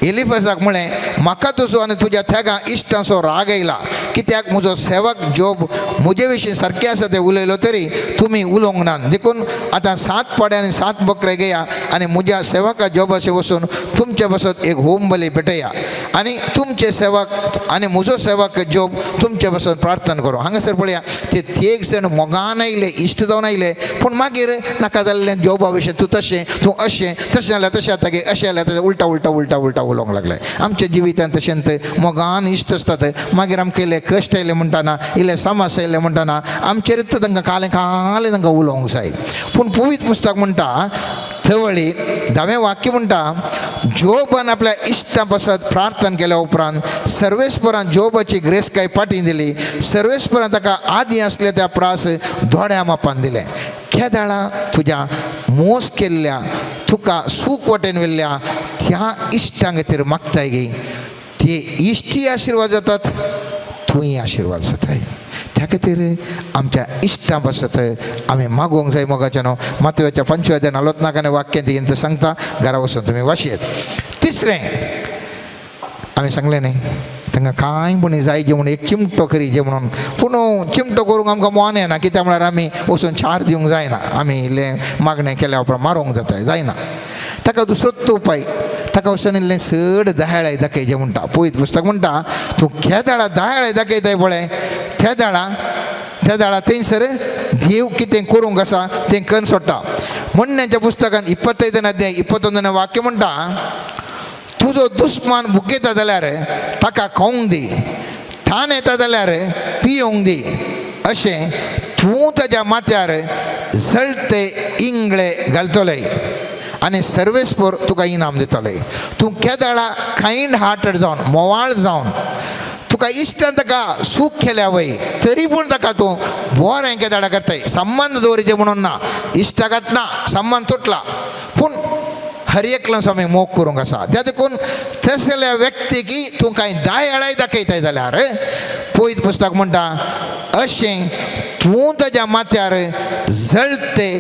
एलिफसाक म्हळें, म्हाका तुजो आनी तुज्या त्यागां इश्टांचो राग येयला, कित्याक म्हजो सेवक जोब म्हजे विशीं सारकें आसा तें उलयलो तरी तुमी उलोवंक ना. देखून आतां 7 पाडे आनी 7 बकरे घेया आनी म्हज्या सेवका जोबाशें वचून तुमचे पासत एक होम बली पेटया आनी तुमचे सेवक आनी म्हजो सेवक जोब तुमचे पासून प्रार्थना करूं. हांगासर पळया ते तेग जाण मोगान आयले, इश्ट जावन आयले, पूण मागीर नाका जाल्लें जोबा विशीं तूं तशें, तूं अशें, तशें जाल्यार तशें जाता गे, अशें जाल्यार तशें, उल्टा उल्टा उल्टा उल्टा उलोवंक लागले. आमच्या जिवितांत तशेंच मोगान इश्ट आसतात, मागीर आमकां इल्ले कश्ट आयले म्हणटाना, इल्ले समस्या आयले म्हणटाना आमचेरच तांकां कालें कालें तांकां उलोवंक जाय. पूण पवित्र पुस्तक म्हणटा थवळी 10वें वाक्य म्हणटा, जोबान आपल्या इश्टां पासत प्रार्थना केल्या उपरांत सर्वेस्परान जोबाची ग्रेसकाय फाटीं दिली, सर्वेस्परान ताका आदी आसले त्या प्रास दोड्या मापान दिलें. केदाळा तुज्या मोस केल्ल्या तुका सूख वाटेन व्हेल्ल्या त्या इश्टां खातीर मागताय गे, ते इश्टी आशिर्वाद जातात, तूंय आशिर्वाद जाताय. त्या खातीर आमच्या इश्टां पासत आमी मागोवंक जाय मोगाच्या न्हू. मातव्याच्या 5व्या अध्यायान 49 वाक्यांत येवन सांगता, घरा वचून तुमी वाशयत. तिसरें, आमी सांगलें न्ही तांकां कांय पूण जाय जे म्हणून एक चिमटो करी जे म्हणून, पूण चिमटो करूंक आमकां मोन येना, कित्याक म्हळ्यार आमी वचून चार दिवंक जायना, आमी इल्लें मागणें केल्या उपरांत मारूंक जाता, जायना. ताका दुसरोच उपाय, ताका वचून इल्लें चड दयाळाय दाखयचें म्हणटा. पयत पुस्तक म्हणटा, तूं केदाळा दयाळाय दाखयताय पळय, तेदाळा तेदाळा थंयसर देव कितें करूंक आसा तें कन्न सोडटा. म्हणण्याच्या पुस्तकान 25 अध्याय 21 वाक्य म्हणटा, तुजो दुस्मान भुकेता जाल्यार ताका खावंक दी, थान येता जाल्यार पियोंक दी, अशें तूं ताज्या माथ्यार जळते इंगळे घालतले आनी सर्वेस्पर तुका इनाम दितले. तूं केदाळा कायंड हार्टेड जावन मोवाळ जावन तुका इश्टान ताका सूख केल्या वय तरी पूण ताका तूं बरें केदाडा करताय संबंद दवरिचे म्हणून ना, इश्टागत ना, संबंद तुटला, पूण हर एकल्यान आमी मोग करूंक आसा. त्या देखून तसल्या व्यक्तीकी तूं कांय दायळाय दाखयताय जाल्यार पयत पुस्तक म्हणटा अशें तूं ताज्या माथ्यार जळते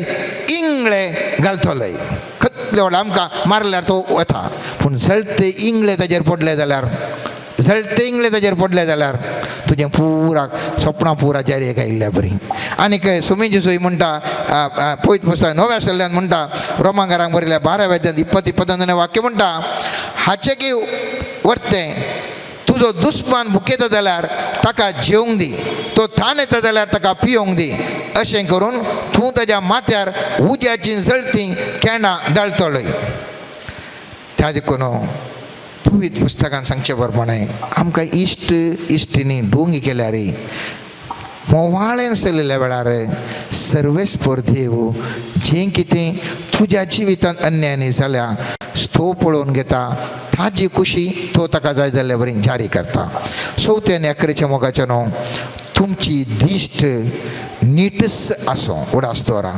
इंगळे घालतलोय. कितले व्हडले आमकां मारल्यार तो वता, पूण जळते इंगळे ताजेर पडले जाल्यार, जळते इंगळे ताजेर पडले जाल्यार तुजें पुरा सपनां पुरा जारी आयिल्ल्या बरी. आनीक सुमी जेजू म्हणटा पयत पुस्तक नव्या सल्ल्यान म्हणटा रोमांगारांक बरयल्या 12 अध्यायांत 20 21 वाक्य म्हणटा हाचें की वर्तें तुजो दुस्मान भुकेता जाल्यार ताका जेवंक दी, तो थान येता जाल्यार ताका पियोंक दी, अशें करून तूं ताज्या माथ्यार उज्याची जळती केणां दाळतलोय. त्या देखून पवित्र पुस्तकान सांगचे प्रमाणे आमकां इश्ट इश्टिनी डोंगी केल्यार मोवाळेन चलिल्ल्या वेळार सर्वेस्पर देव जें कितें तुज्या जिवितांत अन्यायनी जाल्या तो पळोवन घेता, ताजी खुशी तो ताका जाय जाल्ल्या बरी जारी करता. चवथे आनी अकरेच्या मोगाच्या न्हू तुमची दिश्ट नीटच आसूं. उडास दवरा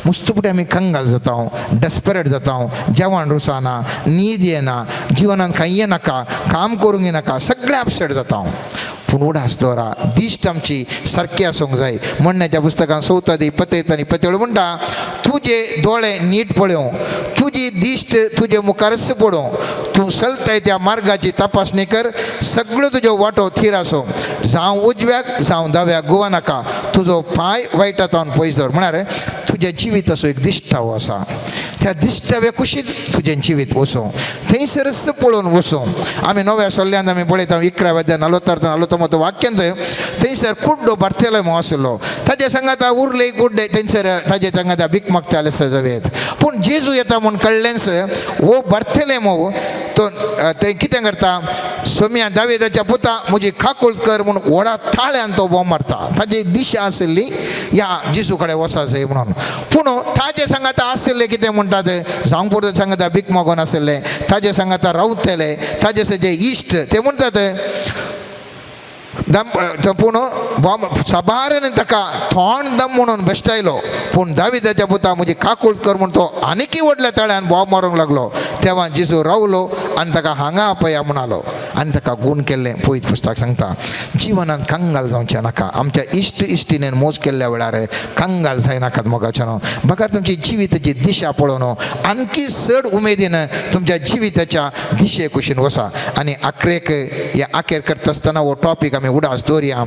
मुस्तुपटी आमी कंगाल जाता, डेस्परेट जाता, जेवण रुसाना, न्हीद येना, जिवनान कांय येनाका, काम करूंक येनाका, सगळें अपसेट जाता. पूण उडास दवरा दिश्ट आमची सारकी आसूंक जाय. म्हणण्याच्या पुस्तकान 4 21 आनी 27 म्हणटा तुजे दोळे नीट पळोवं, तुजी दिश्ट तुजे मुखारच पडूं, तूं चलताय त्या मार्गाची तपासणी कर, सगळ्यो तुज्यो वाटो थीर आसूं, जावं उजव्याक जावं दाव्याक गोवा नाका, तुजो पांय वायटांत पयस दवर. म्हळ्यार तुज्या जिविताचो एक दिश्टावो आसा, त्या दिश्टाव्या कुशीन तुजें जिवीत वचूं, थंयसरच पळोवन वचूं. आमी नव्या सल्ल्यान आमी पळयता 11 अध्याय 46 49 वाक्यांत थंयसर कुड्डो बारतेलो म्हूण आशिल्लो, ताजे सांगाता उरले गुड्डे थंयसर ताजे सांगाता भीक मागताले सजवेत. पूण जेजू येता म्हूण कळ्ळेंच वो बारतेले मोव तो ते कितें करता, सोम्या दावेदाच्या पुता म्हजी काकूळ कर म्हूण व्हडा ताळ्यान तो बोम मारता. ताजी दिशा आशिल्ली ह्या जेजू कडेन वचा जाय म्हणून. पूण ताजे सांगाता आशिल्ले कितें म्हणटात, जावं पुरते सांगाता भीक मागून आशिल्ले, ताजे सांगाता रावतले, ताजे जे इश्ट ते म्हणटात दम पूण साबारान ताका थोंड दम म्हणून बेश्टायलो. पूण दाविदाच्या पुता म्हजी काकूळ कर म्हूण तो आनीकय व्हडल्या तळ्यान बोब मारूंक लागलो. तेवा जेजू रावलो आनी ताका हांगा आपया म्हणालो आनी ताका गूण केल्लें पयत पुस्तक सांगता. जिवनांत कंगाल जावचें नाका, आमच्या इश्ट इश्टिणेन मोज केल्ल्या वेळार कंगाल जायनाकात मोगाच्यानो. बगर तुमची जिविताची दिशा पळोवन आणखी चड उमेदीन तुमच्या जिविताच्या दिशे कुशीन वसा. आनी आखरेक हे आखेर करता आसतना हो टॉपीक आमी उडास दवरया,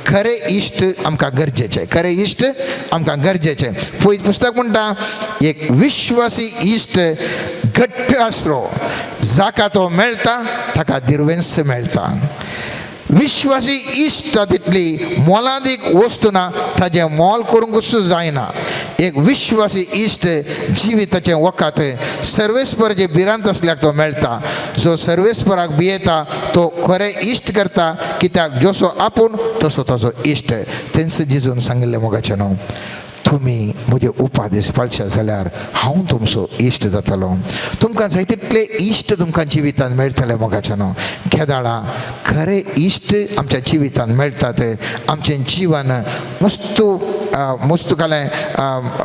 खरे इश्ट आमकां गरजेचे, खरे इश्ट आमकां गरजेचे. पयत पुस्तक म्हणटा एक विश्वासी इश्ट घट्ट आसलो, जाका तो मेळटा ताका दिर्वेंस मेळटा. विश्वासी इश्ट तितली मोलादीक वस्तू ना, ताजें मोल करूंक जायना. एक विश्वासी इश्ट जिविताचें वखद सर्वेस्पर जे भिरांत आसल्यार तो मेळटा. जो सर्वेस्पराक भियेता तो खरें इश्ट करता, कित्याक जसो आपूण तसो ताजो इश्ट. तेंच जेजून सांगिल्लें मोगाचें न्हू, तुमी म्हजे उपादेश पाळशा जाल्यार हांव तुमचो इश्ट जातलो. तुमकां जाय तितले इश्ट तुमकां जिवितांत मेळटले मोगाचें न्हू. केदाळा खरे इश्ट आमच्या जिवितांत मेळटात, आमचें जिवन मुस्तू मुस्तू कालें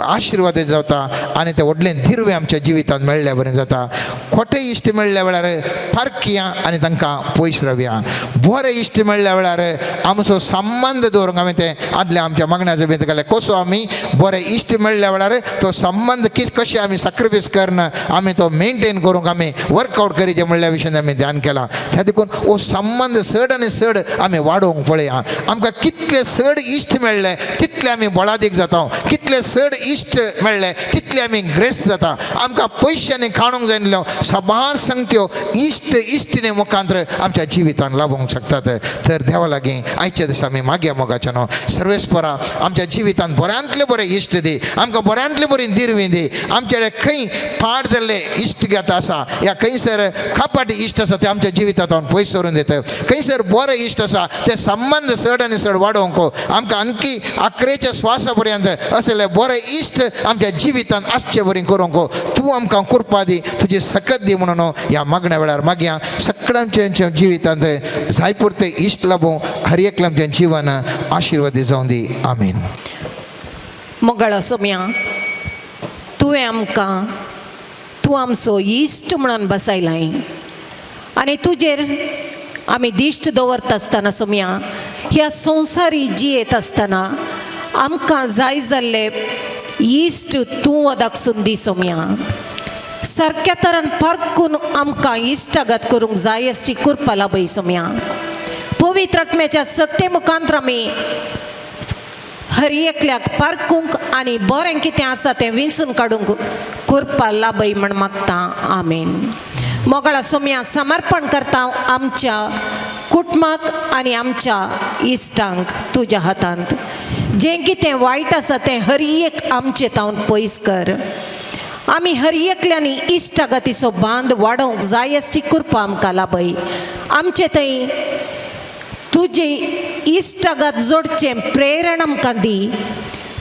आशिर्वाद जाता आनी तें व्हडलें दिर्वें आमच्या जिवितांत मेळ्ळ्या बरें जाता. खोटे इश्ट मेळ्ळ्या वेळार पारखिया आनी तांकां पयस रावया. बरे इश्ट मेळ्ळ्या वेळार आमचो संबंद दवरूंक हांवें तें आदल्या आमच्या मागण्याचो बी घालें, कसो आमी बरे इश्ट मेळ्ळ्या वेळार तो संबंद कशें आमी सॅक्रिफायस करन आमी तो मेनटेन करूंक आमी वर्कआवट करीचे म्हणल्या विशयान आमी ध्यान केलां. त्या देखून हो संबंद चड आनी चड आमी वाडोवंक पळया. आमकां कितले चड इश्ट मेळ्ळे तितले आमी बळादीक जाता, कितले चड इश्ट मेळ्ळे तितले आमी ग्रेस जाता. आमकां पयशांनी काडूंक जायना साबार संगत्यो इश्ट इश्टिणे मुखांतर आमच्या जिवितान लाभोवंक शकतात. तर देवा लागीं आयच्या दिसा आमी मागया मोगाच्या न्हू, सर्वेस्परा आमच्या जिवितान बऱ्यांतले बरे इश्ट दी, आमकां बऱ्यांतले बरी दिरवी दी. आमचे खंय पाड जाल्ले इश्ट घेता आसा या खंयसर कपाट इश्ट आसा ते आमच्या जिवितांत पयस सरून दिता, खंयसर बरे इश्ट आसा ते संबंद चड आनी चड वाडोवंक आमकां आणखी आखरेच्या श्वासा पर्यंत असले बरे इश्ट आमच्या जिवितांत आसचे बरी करूंक तूं आमकां कृपा दी, तुजी सकत दी म्हणून ह्या मागण्या वेळार मागया. सगळ्यांच्या जिवितांत जाय पुरते इश्ट लाभूं, हर एकल्या आमचें जिवन आशिर्वादी जावं दी. आमीन. मोगाळ सोम्या, तुवें आमकां तूं आमचो इश्ट म्हणून बसयलाय आनी तुजेर आमी दिश्ट दवरता आसतना सोम्या, ह्या संवसारी जियेत आसतना आमकां जाय जाल्ले इश्ट तूं वदाकसून दी सोम्या. सारक्या तरान पारकून आमकां इश्टागत करूंक जाय अशी कृपा लाभय सोम्या. पवित्र आत्म्याच्या सत्ते मुखांत आमी हर एकल्याक पारकूंक आनी बरें कितें आसा तें विंचून काडूंक कृपा लाभय म्हण मागता. आमेन. मोगाळा सोम्या, समर्पण करता आमच्या कुटुंबाक आनी आमच्या इश्टांक तुज्या हातांत. जें कितें वायट आसा तें हर एक आमचे तावन पयस कर. आमी हर एकल्यांनी इश्टागतीचो बांद वाडोवंक जाय अशी कृपा आमकां लाभय. आमचे थंय तुजी इश्टागत जोडचें प्रेरण आमकां दी.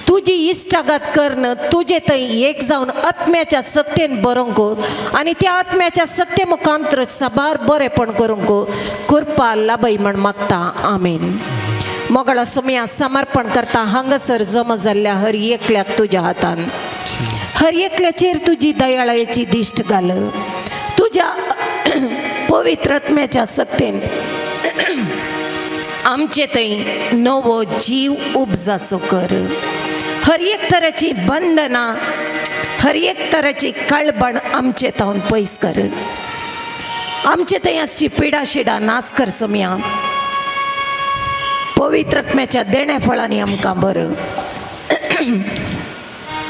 तुजी इश्टागत करून तुजे थंय एक जावन आत्म्याच्या सक्तेन बरोवंक आनी त्या आत्म्याच्या सक्ते मुखांतर साबार बरेपण करूंक कृपा लाभय म्हण मागता. आमेन. मोगाळा सोम्या, समर्पण करता हांगासर जमा जाल्ल्या हर एकल्याक तुज्या हातान. हर एकल्याचेर तुजी दयाळायेची दिश्ट घाल. तुज्या पवित्र आत्म्याच्या सक्तेन आमचे थंय नवो जीव उपजासो कर. हर एक तराची बंधनां, हर एक तराची कळबण आमचे तावन पयस कर. आमचे थंय आसची पिडा शिडा नाश कर सोम्या. पवित्र आत्म्याच्या देण्या फळांनी आमकां बरं.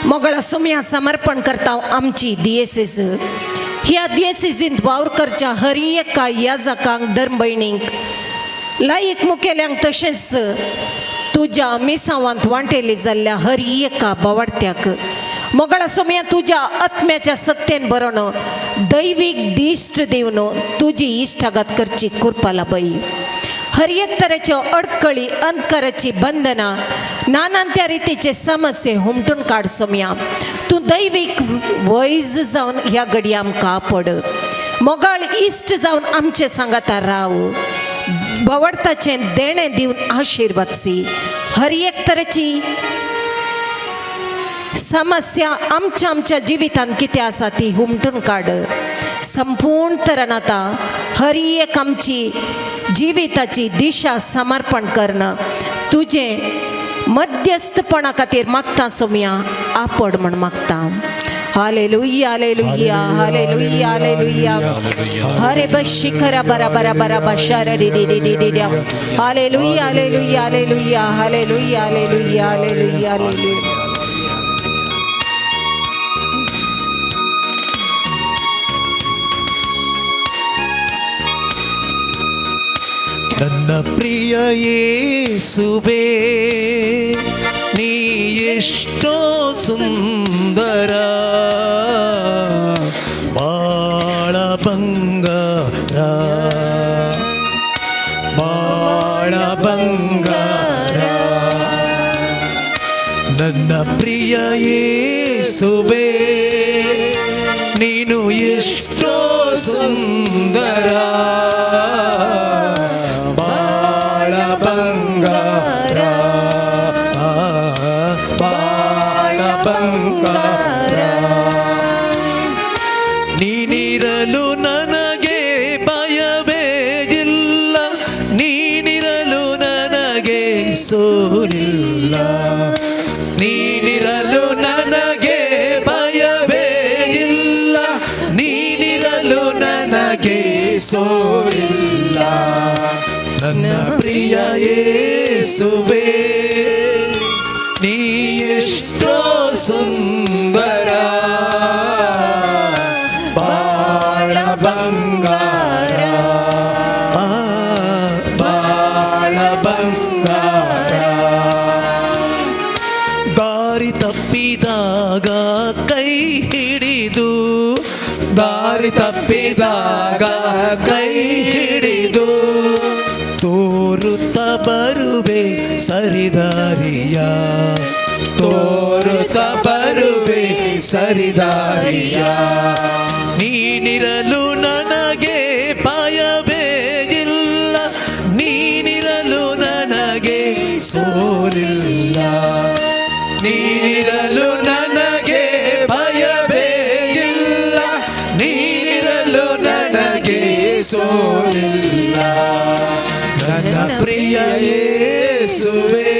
मोगळा सोम्या, समर्पण करता आमची दियेसीस. ह्या दियेसीसींत वावर करच्या हर एका याजकांक, धर्मभयणींक, लायक मुखेल्यांक, तशेंच तुज्या मिसावांत वांटेली जाल्ल्या हर एका बावडत्याक मोगळा सोम्या, तुज्या आत्म्याच्या सक्तेन बरोवन दैवीक दिश्ट दिवन तुजी इश्टागत करची कृपा लाभय. हर एक तरेच्यो अडकळी, अंधकाराची बंधनां, नानान त्या रितीचे समस्ये हुमटून काड सोम्या. तूं दैवीक वैज जावन ह्या घडये आमकां पड. मोगाळ इश्ट जावन आमचे सांगाता राव. बवडताचें देणें दिवन आशिर्वाद सी. हर एक तरेची समस्या आमच्या आमच्या जिवितांत कितें आसा ती हुमटून काड. संपूर्ण तरान आतां हर एक आमची जिविताची दिशा समर्पण करणं तुजें मध्यस्थपणा खातीर मागता सोम्या, आपड म्हण मागता. Hallelujah, hallelujah, hallelujah, hallelujah. हरे बस शिखरा बरा बरा बरा बशार D D D D D D. Hallelujah, hallelujah, hallelujah, hallelujah, hallelujah, hallelujah, hallelujah. ನನ್ನ ಪ್ರಿಯ ಯೇಸುವೇ, ನೀ ಎಷ್ಟೋ ಸುಂದರ, ಬಾಳ ಬಂಗಾರ, ಬಾಳ ಬಂಗಾರ. ನನ್ನ ಪ್ರಿಯ ಯೇಸುವೇ, ನೀನು ಎಷ್ಟೋ ಸುಂದರ, ಬಾಳ ಬಂಗಾರ, ಬಾಳ ಬಂಗಾರ. ನೀನಿರಲು ನನಗೆ ಭಯವೇ ಇಲ್ಲ, ನೀನಿರಲು ನನಗೆ ಸೋಲಿಲ್ಲ. ನೀನಿರಲು ನನಗೆ ಭಯವೇ ಇಲ್ಲ, ನೀನಿರಲು ನನಗೆ ಸೋಲಿಲ್ಲ. ನನ್ನ ಪ್ರಿಯ ಯೇಸುವೇ, ನೀ ಎಷ್ಟೋ ಸುಂದರ, ಬಾಳ ಬಂಗಾರ, ಬಾಳ ಬಂಗಾರ. ದಾರಿ ತಪ್ಪಿದಾಗ ಕೈ ಹಿಡಿದು, ದಾರಿ ತಪ್ಪಿದಾಗ ಕೈ ಹಿಡಿದು ತೋರುತ್ತ ಬರುವೆ ಸರಿದಾರಿಯ, ತೋರುತ್ತ ಬರುವೆ ಸರಿದಾರಿಯ. ನೀನಿರಲು ನನಗೆ ಭಯವೇ ಇಲ್ಲ, ನೀನಿರಲು ನನಗೆ ಸೋಲಿಲ್ಲ. ನೀನಿರಲು ಸೋಲಿಲ್ಲ. ನನ್ನ ಪ್ರಿಯ ಯೇಸುವೆ,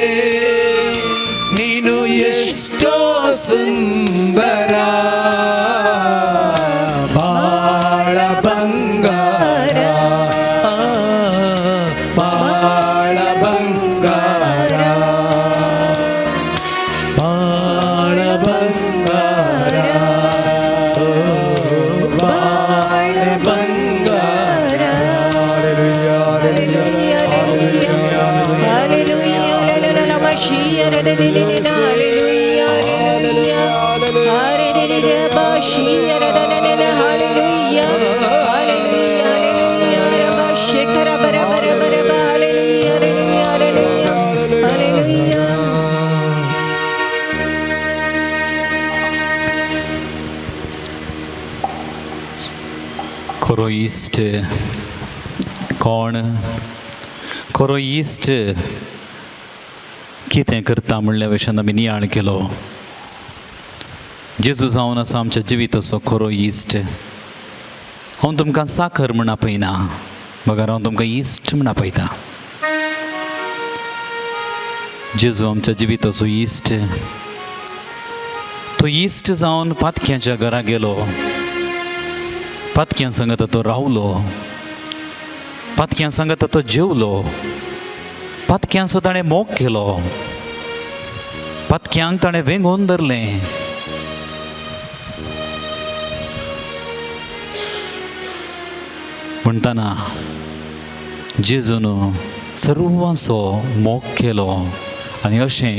ನೀನು ಎಷ್ಟೋ ಸುಂದರ, ಬಾಳ ಬಂಗಾರ, ಬಾಳ ಬಂಗಾರ, ಬಾಳ ಬಂಗಾರ, ಬಾಳ ಬಂಗಾರ. Hallelujah, hallelujah. खरो इश्ट कोण, खरो इश्ट कितें करता म्हणल्या विशयान आमी नियाळ केलो. जेजू जावन आसा आमच्या जिविताचो खरो इश्ट. हांव तुमकां साखर म्हण आपयना, बगर हांव तुमकां इश्ट म्हण आपयता. जेजू आमच्या जिविताचो इश्ट. तो इश्ट जावन पातक्यांच्या घरा गेलो, पातक्यां सांगता तो रावलो, पातक्यां सांगता तो जेवलो, पातक्यांचो ताणें मोग केलो, पातक्यांक ताणें वेंगोवन धरलें. म्हणटना जेजून सर्वांचो मोग केलो आनी अशें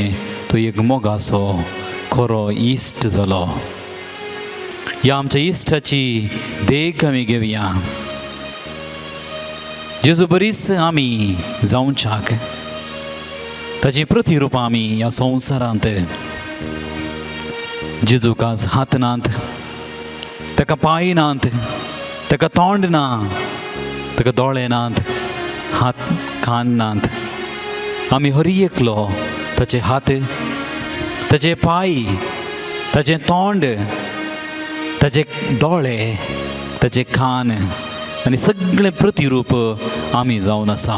तो एक मोगाचो खरो इश्ट जालो. ह्या आमच्या इश्टाची देख आमी घेवया. जेजू बरीच आमी जावच्याक ताची प्रतिरुपां आमी ह्या संवसारांत. जेजूक आज हात नात, ताका पांय नात, ताका तोंड ना, ताका दोळे नात, हात कान नात. आमी हर एकलो ताचे हात, ताचे पांय, ताचें तोंड, ताचे दोळे, ताचे कान आनी सगळें प्रतिरूप आमी जावन आसा.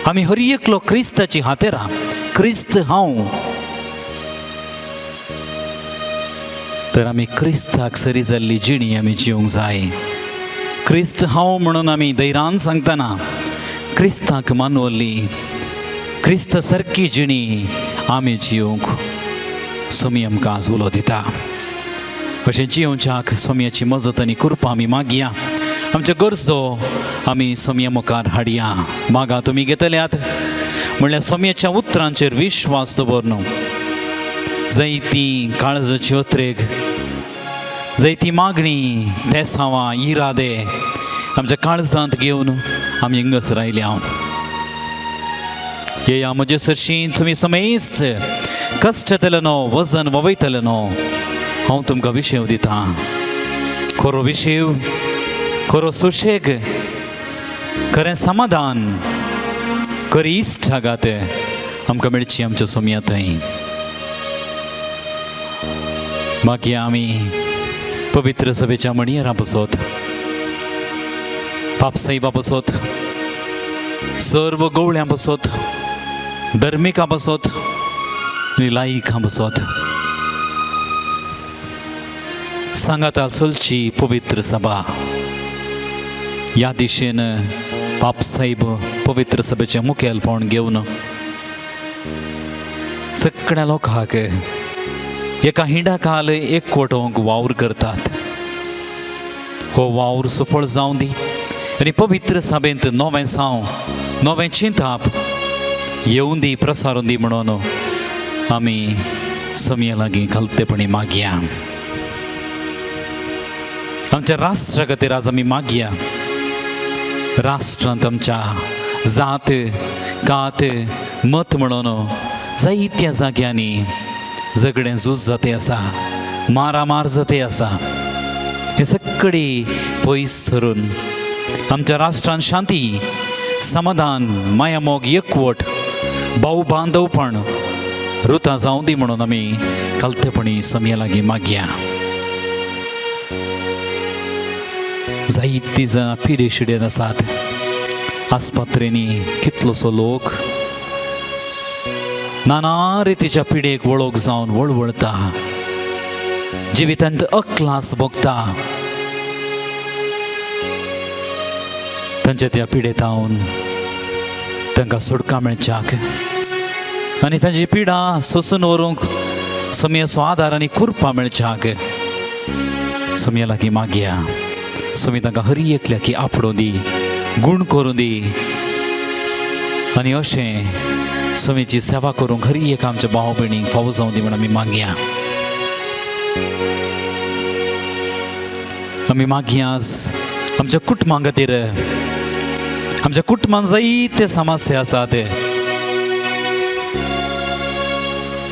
आमी हर एकलो क्रिस्ताची हातेरां, क्रिस्त हांव. तर आमी क्रिस्ताक सरी जाल्ली जिणी आमी जिवंक जाय. क्रिस्त हांव म्हणून आमी धैर्यान सांगतना क्रिस्ताक मानवल्ली क्रिस्त सारकी जिणी आमी जिवंक सोमी आमकां आज उलो दिता. अशें जियोवच्याक सोमयाची मजत आनी कृपा आमी मागया. आमच्यो गरजो आमी सोमया मुखार हाडया. मागा तुमी घेतल्यात म्हणल्यार सोमयाच्या उतरांचेर विश्वास दवर. जैती काळजाची अत्रेक, जैती मागणी, तेसांवां, इरादे आमच्या काळजांत घेवन आमी हिंगासर आयल्या. येया म्हजे सरशी तुमी समेस्त कश्ट न्हू, वजन वयतले न्हू, हांव तुमकां विशेव दितां. खरो विशेव, खरो सुशेग, खरें समाधान, खरी इश्टागात आमकां मेळची आमच्या सोमया थंय. मागीर आमी पवित्र सभेच्या म्हणयेरां बसत, पापसाईबा बसत, सर्व गवळ्यां बसत, धर्मिकां बसत आनी लायिकां बसत सांगाता चलची पवित्र सभा. ह्या दिशेन पापसाईब पवित्र सभेचें मुखेलपण घेवन सगळ्या लोकांक एका हिंडाकाल एकवटोवंक वावर करतात. हो वावर सफळ जावं दी आनी पवित्र सभेंत नवें साव, नवें चिंताप येवूं दी, प्रसारून दी म्हणून आमी समया लागीं खालतेपणी मागया. आमच्या राष्ट्रा खातीर आज आमी मागया. राष्ट्रांत आमच्या जात, कात, मत म्हणून जायत्या जाग्यांनी झगडें झूज जाते आसा, मारामार जाते आसा. हे सगळी पयस सरून आमच्या राष्ट्रांत शांती, समाधान, मायामोग, एकवट, भाऊ बांधवपण रुतां जावं दी म्हणून आमी खालतेपणी समया लागीं मागया. जायतीं जाणां पिडे शिडेन आसात. आस्पत्रेंनी कितलोसो लोक नाना रितीच्या पिडेक वळख जावन वळवळता, जिवितांत अक्लास भोगता. तांच्या त्या पिडेतावन तांकां सुटका मेळच्याक आनी तांची पिडा सोसून व्हरूंक सोमयेचो आदार आनी कृपा मेळच्याक सोमया लागीं मागया. सोमी तांकां हरी एकल्या की आपडूं दी, गूण करूं दी आनी अशें सोमेची सेवा करूंक हरी एक आमच्या भाव भयणींक फावो जावं दी म्हण आमी मागया. आमी मागया आज आमच्या कुटुंबां खातीर. आमच्या कुटुंबान जायते समस्या आसात,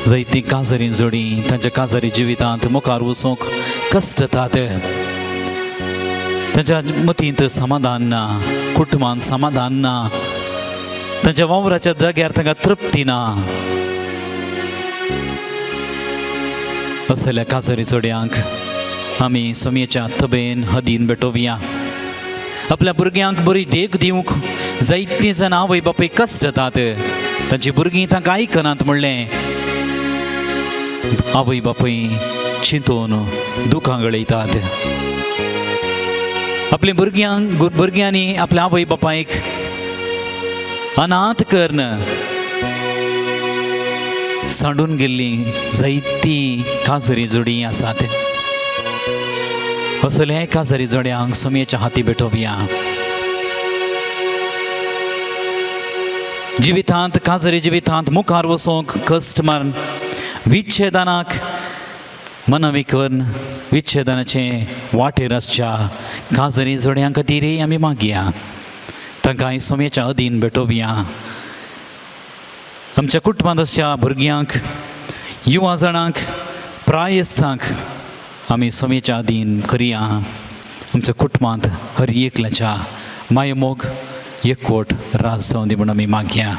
जायतीं काजारी जोडी तांच्या काजारी जिवितांत मुखार वचूंक कश्ट जातात. तांच्या मतींत समाधान ना, कुटुंबांत समाधान ना, तांच्या वावराच्या जाग्यार तांकां तृप्ती ना. असल्या काजारी जोड्यांक आमी सोमयेच्या तबेन हदीन भेटोवया. आपल्या भुरग्यांक बरी देख दिवंक जायतीं जाणां आवय बापूय कश्ट जातात, तांची भुरगीं तांकां आयकनात म्हणलें आवय बापूय चिंतून दुखां गळयतात. आपल्या भुरग्यांक भुरग्यांनी आपल्या आवय बापायक अनाथ करून सांडून गेल्लीं जायतीं काजरी जोडी आसात. असल्या काजरी जोड्यांक सोमयेच्या हाती भेटोवया. जिवितांत काजरी जिवितांत मुखार वचूंक कश्ट मारून विच्छेदनाक मनवी करून विच्छेदनाचे वाटेर आसच्या काजरी जोड्यां खातीरय आमी मागया. तांकां सोमयेच्या अधीन भेटोवया. आमच्या कुटुंबांत आसच्या भुरग्यांक, युवा जाणांक, प्रायस्तांक आमी सोमयेच्या अधीन करया. आमच्या कुटुंबांत हर एकल्याच्या मायमोग एकवट राज जावं दी म्हूण आमी मागया.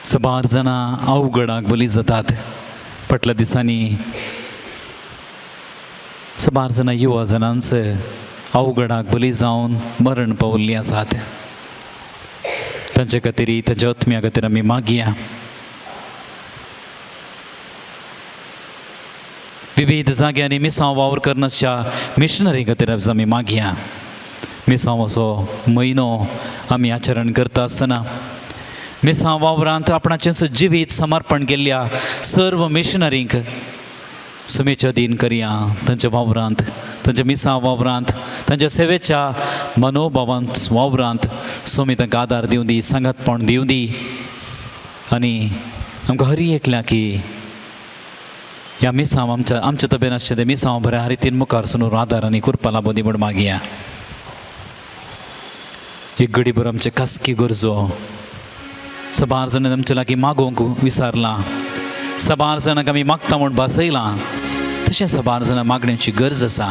साबार जाणां अवघडाक बली जातात. फाटल्या दिसांनी साबार जाणां युवा जाणांच अवघडाक बली जावन मरण पावल्लीं आसात. तांचे खातीर, तांच्या आत्म्या खातीर आमी मागया. विविध जाग्यांनी मिसांव वावर करनासच्या मिशनरी खातीर आमी मागया. मिसांव असो म्हयनो आमी आचरण करता आसतना मिसांव वावरांत आपणाचें जिवीत समर्पण केल्ल्या सर्व मिशनरींक सुमेच्या दीन करया. तांच्या वावरांत, तांच्या मिसांव वावरांत, तांच्या सेवेच्या मनोभावांत वावरांत सोमी तांकां आदार दिवं दी, सांगातपण दिवं दी आनी आमकां हरी एकल्या की ह्या मिसांव आमच्या आमच्या तबेन आसचें तें मिसांव बऱ्या रितीन मुखार सरून आदार आनी कृपा लाबों दी म्हूण मागया. एक घडीभर आमचे खासगी गरजो साबार जाणां आमच्या लागीं मागोवंक विसारलां, साबार जाणांक आमी मागता म्हूण भासयलां, तशें साबार जाणां मागण्याची गरज आसा.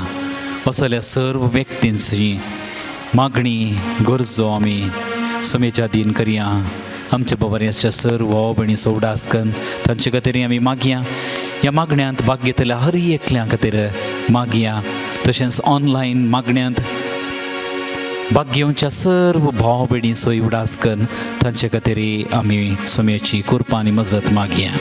असल्या सर्व व्यक्तींची मागणी गरजो आमी समेच्या दीन करया. आमच्या बाबारी सर्व भाव भयणी सोवडास कन्न तांचे खातीर आमी मागया. ह्या मागण्यांत भाग घेतल्या हर एकल्या खातीर मागया. तशेंच ऑनलायन मागण्यांत भाग घेवच्या सर्व भाव भयणी सोय उडास कन्न तांचे खातीर आमी सोम्याची कृपा आनी मजत मागया.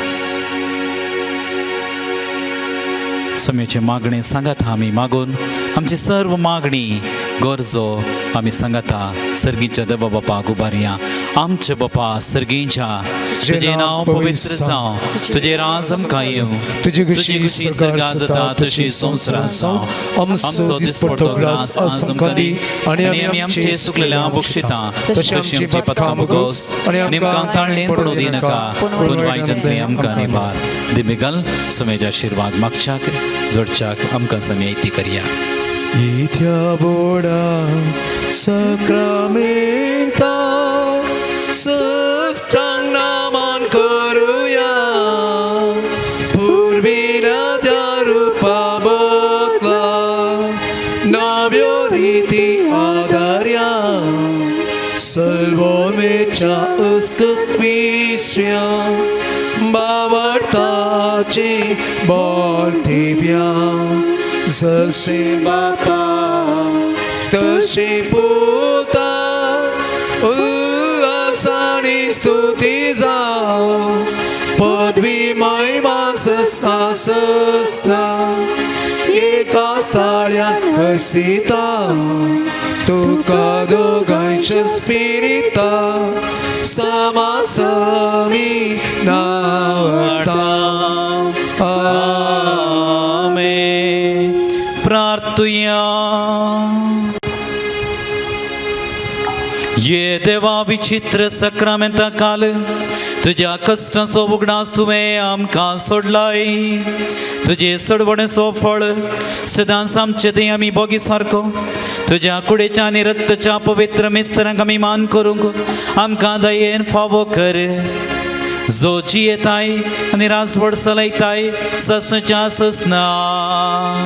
सोम्याचे मागणें सांगाता आमी मागून आमची सर्व मागणी गरजो आमी सांगाता सर्गीच्या देवा बापाक उबारया. आमचे बापा सर्गीच्या, तुजें नांव पवित्र जावं, तुजें राज आमकां येवं, तुजी खुशी स्वर्गार जाता तशी संवसारांत जावं. आमचो दिसपडतो ग्रास आज आमकां दी आनी आमी आमचे सुकलेल्या बक्षिता तशी आमची पातकां भोगोस आनी आमकां ताळणेन पडूं दिनाका, पूण वायटांतली आमकां निवार. दिबेगल सुमेज आशिर्वाद मागच्याक जोडच्याक आमकां समेय ती करया. इथ्या बोडा सक्रामेंता सष्टांग नामान करूया, पूर्वीला त्या रूपा बदला नव्यो रीती आदार्या, सर्वमेच्या अस्कत्विश्व्या बावडताच्या नांवाचें बोल दिव्या जशें बापा तशें पुता उल्हासानी स्तुती जावं पदवी महिमा सस्ना सस्ना एका स्थाळ्यान हसिता तुका दोगांयच्या स्पिरिता सामासमी नावडटा. आमेन. प्रार्थुया. ये देवा विचित्र सक्रामेंता काल तुज्या कश्टांचो उगडास तुवें आमकां सोडलाय. तुजे सोडवणेचो फळ सदांच आमचे थंय आमी बोगी सारको तुज्या कुडेच्या आनी रक्तच्या पवित्र मिस्तरांक आमी मान करूंक आमकां दयेन फावो कर. जो जियेताय आनी राजवड चलयताय ससच्या ससना.